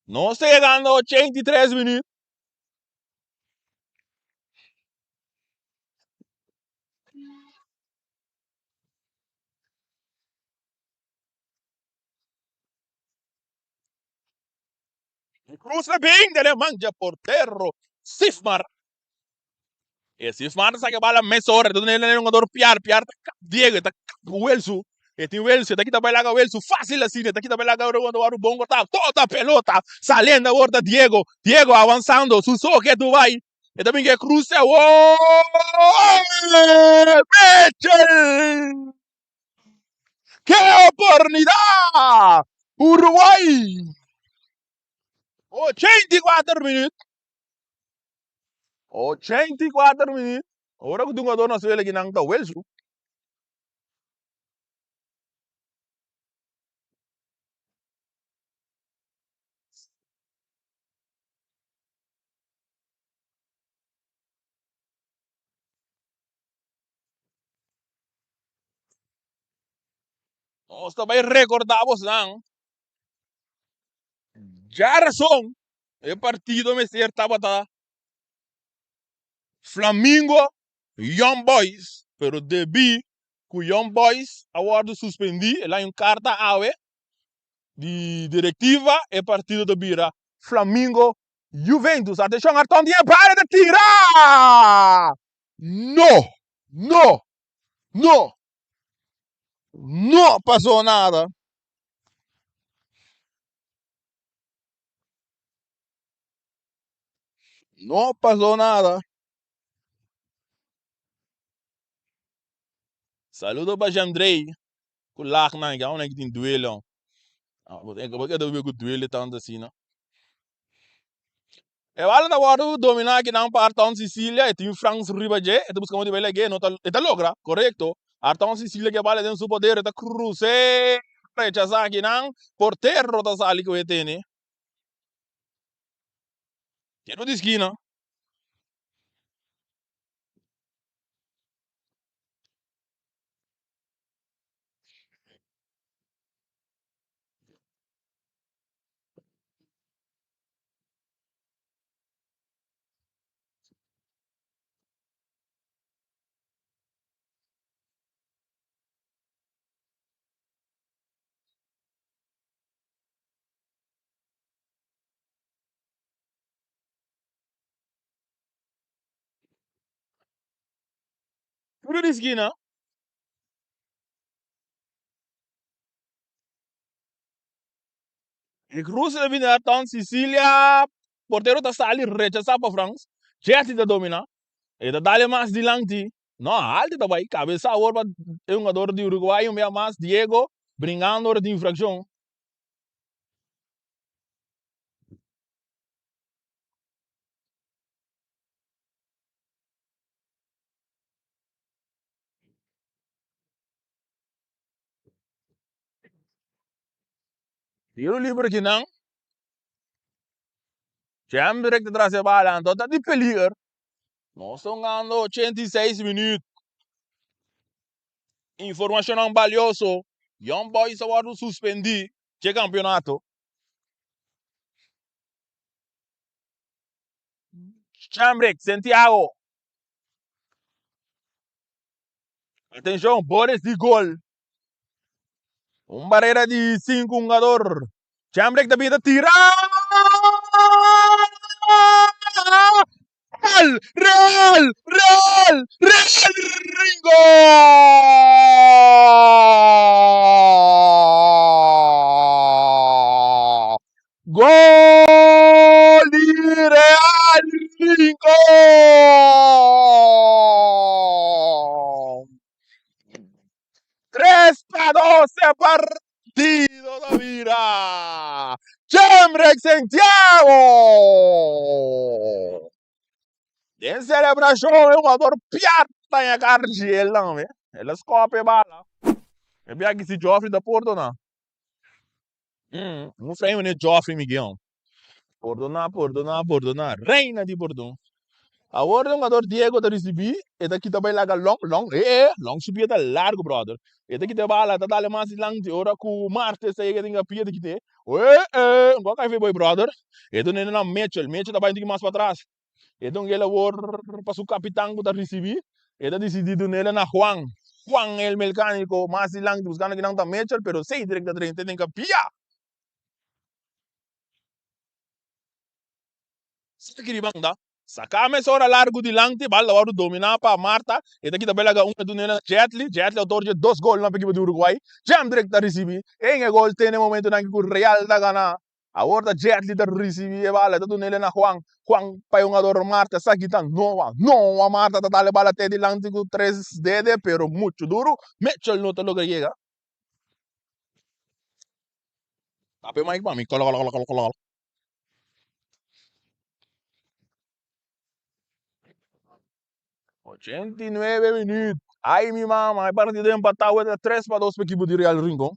Nos ta yegando 83 minuut. Cruz na bin den e man dje portero Sifmar. E Sifmar ta saca bala mesora, ta duna el hungador Piar, Piar ta kap Diego, ta kap Welsu. E tin Welsu, ta kita bailaga Welsu fácil asina, ta kita bailaga ora wòrdu bon cortá, tota pelota saliendo awor ta Diego, Diego avanzando, su so ke tu bai, e ta bin ke cruce awor, Mitchell! Ke oportunidad! Uruguay! 84 minuut. 84 minuut. Ora ku dungador na suela kinan ta Welsu. Nos ta bai rekordá bosnan djarason e partido mester tabata Flamingo Young Boys, pero debí ku Young Boys a wòrdu suspendí, el a un karta awe di direktiva, e partido ta bira Flamingo Juventus. Atenshon, Arton di e bala ta tira! No! No! No! No pasó nada. No pasó nada. Saludo pa Jandrey ku lagnan ki aun ki tin duele. Bo keda biba ku duele tantu asina. E bala ta wòrdu dominá akinan pa Arton Sicilia, e tin Frans riba dje, e ta buska modo di bai lag'é, no ta, e ta logra, korekto. Arton Sicilia ke bala den su poder, e ta krus'é, rechasá akinan, portero ta sali ku e tene. Tiro di skina. Tiro di skina. E cruce ta bini Arton Sicilia. Portero ta sali rechasa pa Frans. Jesse ta domina. E ta dale mas dilanti. No, alto ta bai. Cabeza awor pa e hungador di Uruguay un bia mas. Diego bringando ora di infraccion. Tiro liber kinan. Jembrek ta tras e bala, anto ta di peliger. Nos ta hungando 86 minuut. Informacionnan balioso. Young Boys a wordo suspendi dje campeonato. Jembrek, Santiago. Atencion, Boris di gol. Un barrera di 5 hungador. Jamrek ta bida tira. Real, Real, Real, Real Ringo! Gol di Real Rincon! 3 pa 2 e partido ta bira. Jemrek Santiago! Den celebracion e jugador piata e cargel tambe. El a scope bala. E bia ki si Joffrey ta pordona. Un frei meneer Joffrey Miguel. Pordoná, pordoná, pordoná. Reina di pordon. Awor e hungador Diego ta ricibi, e ta kita bay laga Long, Long, e e, Long su pia ta largo brother. E ta kita e bala, ta dale mas dilanti, ora cu Martes ta yega den e pia ta kite, e e, un cay fe boy brother. E ta dun'e na Mitchell, Mitchell ta bay un tiki mas patras. E ta ung'el awor pa su capitan cu ta ricibi, e ta dicidi dun'el na Juan, Juan el melcanico, mas dilanti buscando kinan ta Mitchell, pero Cedric ta drenta den e pia. Saki di banda, saka mesora largu dilanti, bal ta wòrdu dominá pa Marta, e ta kita belaga un e dun'é na Jetli, Jetli outor dje dos golnan pa ekipo di Uruguay, Jendrik ta risibí en e gol te na e momentunan aki ku Real ta gana. Awor ta Jetli ta risibí e bala, e ta dun'é na Juan, Juan pa e hungador Marta, esaki ta Noa, Noa Marta ta dal e bala te dilanti ku tres dede pero muchu duru, Mitchell no ta logra yega. Tapa e mic pa mi, kolo kolo kolo kolo kolo. 89 minuut. Ay mi mama, e partido empatado ta 3-2 pa equipo di Real Rincon.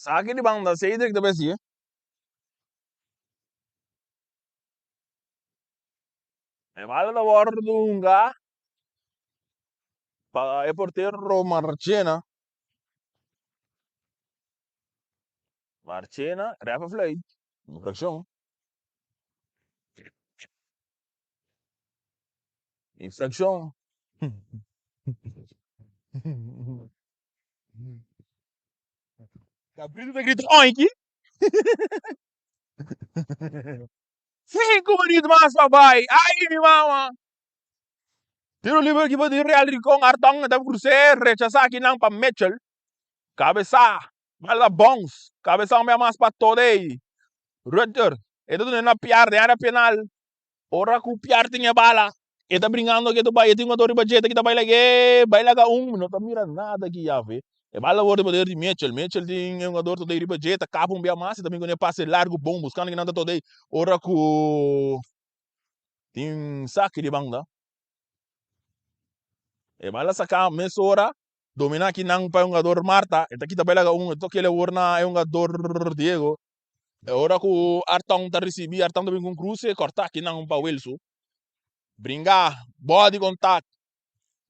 Saki di banda Cedric ta besi. E bala ta wordo hunga pa e portero Marchena. Marchena, ref a fluit. Infraccion. Infraccion. Cabrito ta grita oinki. Cinco minuut mas pa bai. Ai mi mama. Tiro libre equipo di Real Rincon. Arton ta cruce rechasa akinan pa Mitchell. Cabeza. Bala bounce. Cabeza un bia mas pa Todey. Rutter. E ta duna na Piar den area penal. Ora ku Piar tin e bala, e ta bringando ke ta bai, e tin un ato riba dje, ta kita bai lag'é, bai laga un, mi no ta mira nada aki yafe. E bala wòrdu poder di Mitchell, Mitchell tin e hungador tot ei riba dje, ta kapa un bia mas, e ta bin ku e pase largu bon, buskando kinan ta tot ei, ora ku tin saki di banda. E bala saka mesora, domina kinan pa e hungador Marta, e ta kita bai laga un, e toka el awor na e hungador Diego. E ora ku Arton ta risibí, Arton ta bin ku un kruse, kòrtá kinan pa Wilso. Bringá, body contact.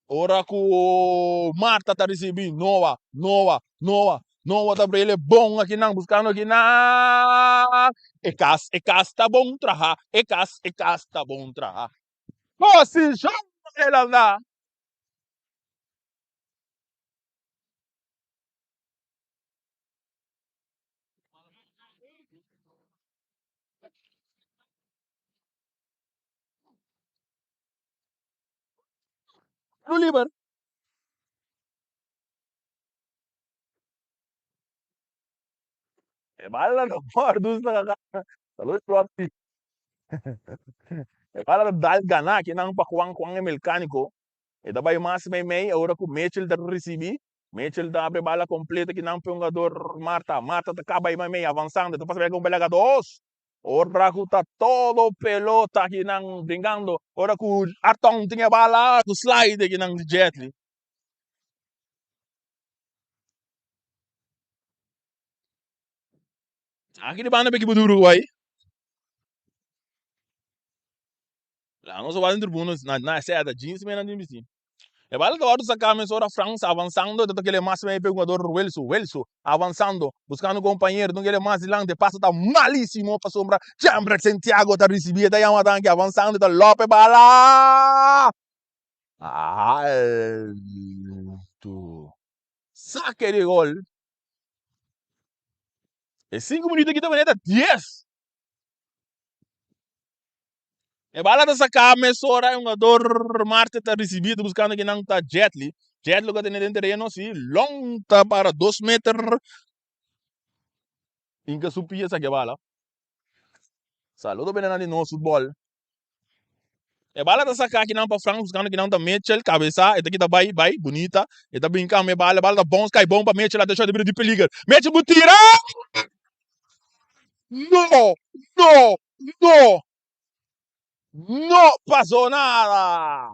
Ora ku Marta ta risibí, Noa, Noa, Noa, Noa ta brele bon akinan, buskando akinan. E kas, e kas ta bon trahá, e kas, e kas ta bon trahá. Posishon el a da. Tiro liber. E bala no por dus na kaka. Saludos Proxy. E bala ta dal gana akinan pa Juan Juan e melkaniko. E ta bai mas mei mei ora ku Mitchell ta risibi. Mitchell ta abre bala completo ki nan hungador Marta. Marta ta caba y mei avanzando. Ta pasa bek un belaga dos. Ora cu ta todo pelota ki nan bringando. Ora cu Arton tin e bala cu slide ki nan di Jetli. Aki di banda pa ekipo di Uruguay. La nos a wak den tribuna na na seta jeans men nan tin bisti. E bala ta wòrdu saká mesora Frans avansando e ta toka el mas mei pa e hugador Welso. Welso avansando buskando kompañero dunga el mas dilanti e pasa ta malisimo pasobra Jembrek Santiago ta risibí e ta yama tanki avansando e ta lòp e bala altu. Sake di gol. E sinku minuto aki ta manera ta dies. E bala ta saká mesora e hungador Marte ta risibí ta buskando kinan ta Jetli. Jetli ku a tene den tereno si long ta para dos meter hinka su pia saki e bala. Saludo bene nan di nos futbol. E bala ta saka akinan pa Frans buskando kinan ta Mitchell kabesa e ta kita bai bai bunita e ta bin kambia e bala e bala ta bounce kai bon pa Mitchell atenshon e ta bira di peliger Mitchell bu tira no no no no paso nada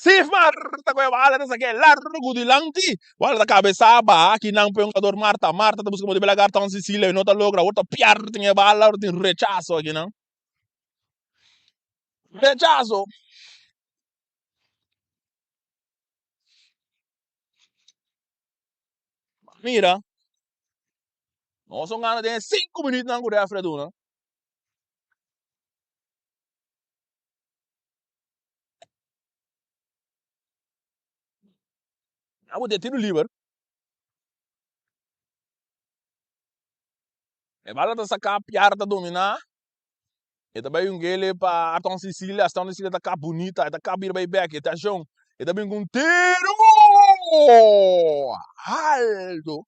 Sifmar ta ku e bala ta saka e largu dilanti bala ta kabesa baha akinan pa e hungador Marta Marta ta buska modo di bela Garton Cecilia e no ta logra awor ta pierde e bala awor tin rechaso akinan. Rechazo. Mira, nos a gana den 5 minuutnan ku refri a duna. Ya bo tin tiro liber. E bala ta saka, Piar ta dominá. E ta bai un gele pa Arton Sicilia, Arton Sicilia ta kap bunita, e ta kap bira bai bek, e ta shon, e ta bin ku un tiro alto.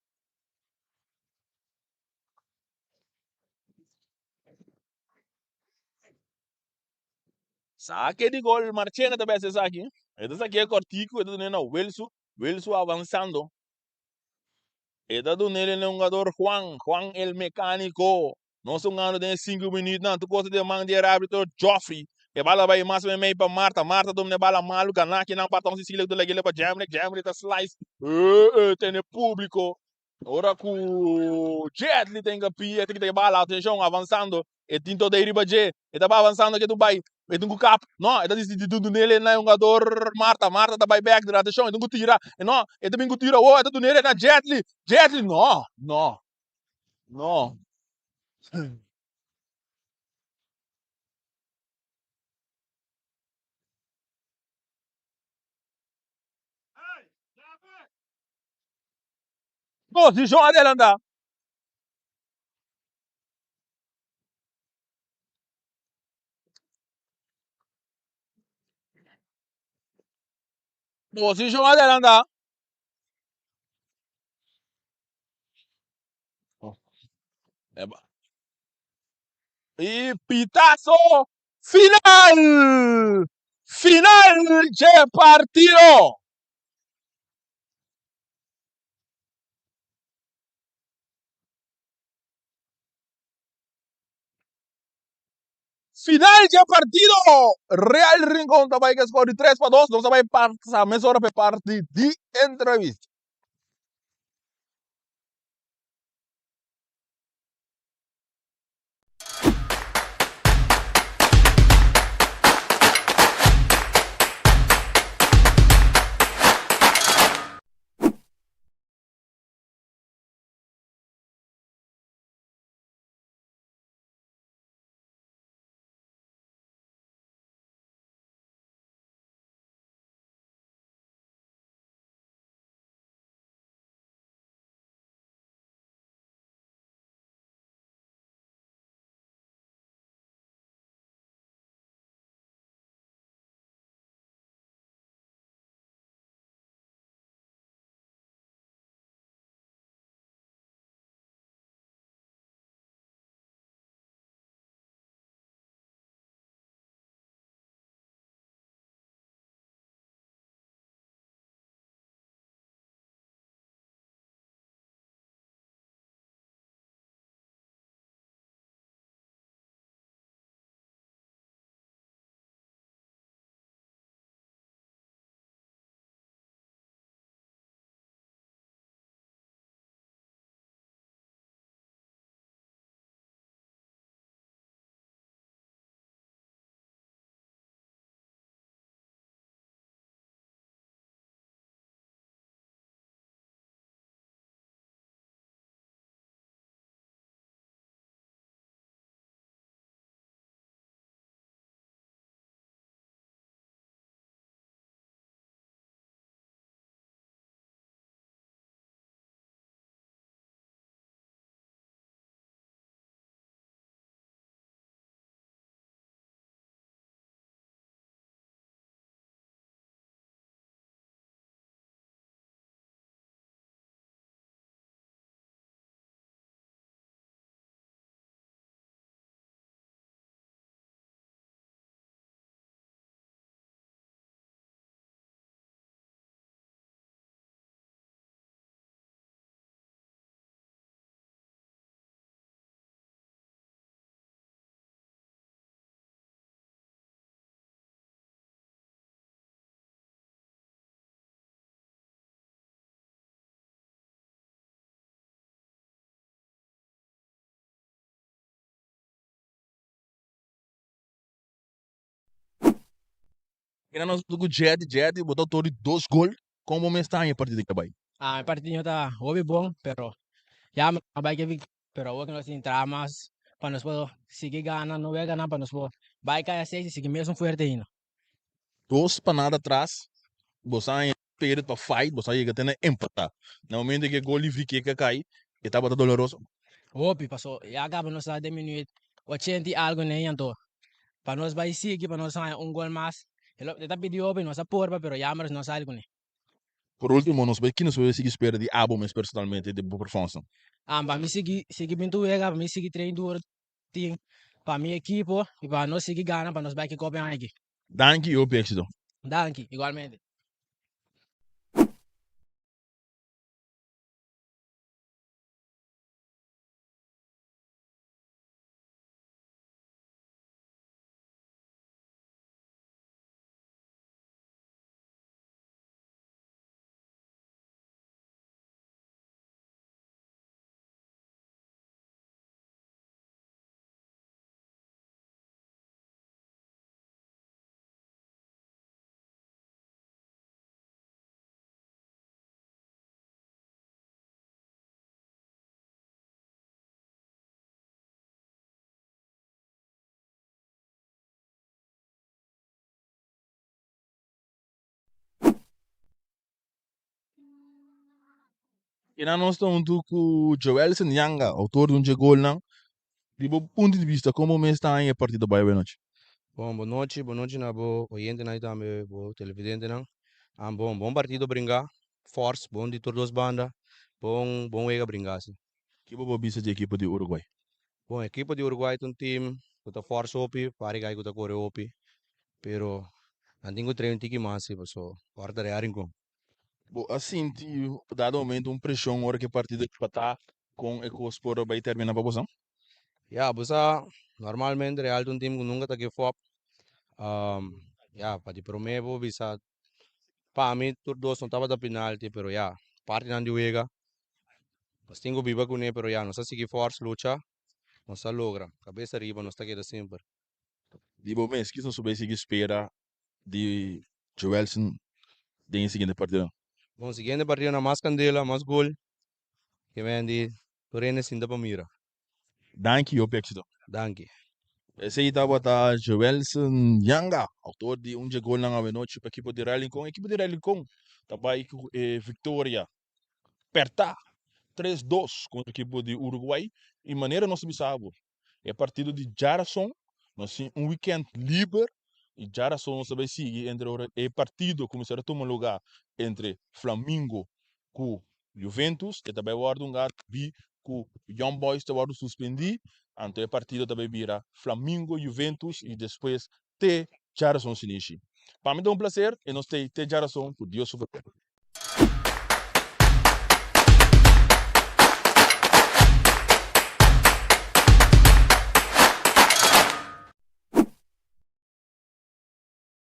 Sake di gol, Marchena ta bes esaki. E ta sake kortiku, e ta duna na Wilsu, Wilsu avansando. E ta dun'el e hungador Juan, Juan el mecanico. Nos ta hungando den e sinku minuutnan. Tur kos ta den man di e arbitro Geoffrey. E bala bai mas meimei pa Marta. Marta domina e bala malu. Gana kinan pa Tom Cecilia ku ta lag'el pa Jemrick. Jemrick ta slice. E tene publico. Ora ku Jetli ta hinka pia, e ta kita e bala. Atenshon, avansando. E tin tot ei riba dje. E ta bai avansando ke tu bai. E tin ku kap. No, e ta disidi di dunele na e hungador Marta. Marta ta bai bek. Atenshon, e tin ku tira. No, e ta bin ku tira. Oh, e ta dunele na Jetli. Jetli, no, no, no. Posishon adelantá. Posishon adelantá. I pitazo final! Final dje partido! Final dje partido! Real Rincon ta bai ku e skor di 3-2. Nos ta bai pasa mesora pa e parti di entrevista. Mira nos ku Jetty, Jetty bo ta autor di dos gol, kon bo mes ta haña e partido ke bai? Ah, e partido ta hopi bon, pero ya mi a bai ke victoria, pero awor ke nos tin traha mas pa nos por sigui gana, no wega nan pa nos por bai kaya seis y sigui mesun fuerte ainda. Dos pa nada atras, bo sa haña spirit pa fight, bo sa yega te na empatá. Na momento ke gol di Viqueca kai, e tabata doloroso? Hopi, paso ya kaba nos ta den minuut ochenta i algu nei, anto pa nos bai sigui pa nos haña un gol mas, e ta pidi hopi, nos a purba pero jammer no a sali kuné. Por ultimo, nos bai kino nos sigui spera di abo mes personalmente di bo performance? Ah, pa mi sigui sigui bin tur wega, pa mi sigui train duro tin pa mi ekipo y pa nos sigui gana pa nos bai ki kopa e aña aki. Danki y hopi exito. Danki, igualmente. Kinan nos ta huntu ku Joelson Yanga, outor di un dje golnan. Di bo punto di bista, kon bo mes ta haña e partido bai awe nochi? Bon, bon nochi, bon nochi na bo oyentenan i tambe bo televidentenan. Bon, bon partido bringá, fòrs, bon di tur dos banda, bon, bon wega bringá si. Ki bo por bisa di ekipo di Uruguay? Bon, ekipo di Uruguay ta un team ku ta fòrs hopi, pari gai ku ta kore hopi, pero nan tin ku train un tiki mas si, paso ora ta rea Rincon. Bo a sinti dado momento un preshon ora ku e partido a empatá kon e kos por a bai terminá pa boso? Ya, bo sa, normalmente Real ta un team ku nunka ta give up. Ya, pa di promé bo bisa, pa mi tur dos no tabata penalti, pero ya, partinan di wega, nos tin ku biba kuné, pero ya, nos a sigui fòrs, lucha, nos a logra. Kabes ariba nos ta keda semper. Di bo mes, kis nos por bai sigui spera di Joelson den e siguiente partidonan? Bon, siguiente partidonan mas kandela, mas gol, ke men di tur hende sinta pa mira. Danki y hopi éxito. Danki. Esey tabata Joelson Yanga, autor di un dje golnan awenochi pa ekipo di Real Rincon. Ekipo di Real Rincon ta bai ku e victoria perta tres dos kontra ekipo di Uruguay. Y manera nos a bisa bo, E partido di djarason, nos tin un weekend liber y djarason nos ta bay sigui entre ora e partido cuminsa ta tuma lugar entre Flamingo cu Juventus, e ta bay wordo un gat bi cu Young Boys ta wordo suspendi, anto e partido ta bay bira Flamingo Juventus y despues te djarason sinishi. Pa mi ta un placer y nos ta te djarason cu Dios su.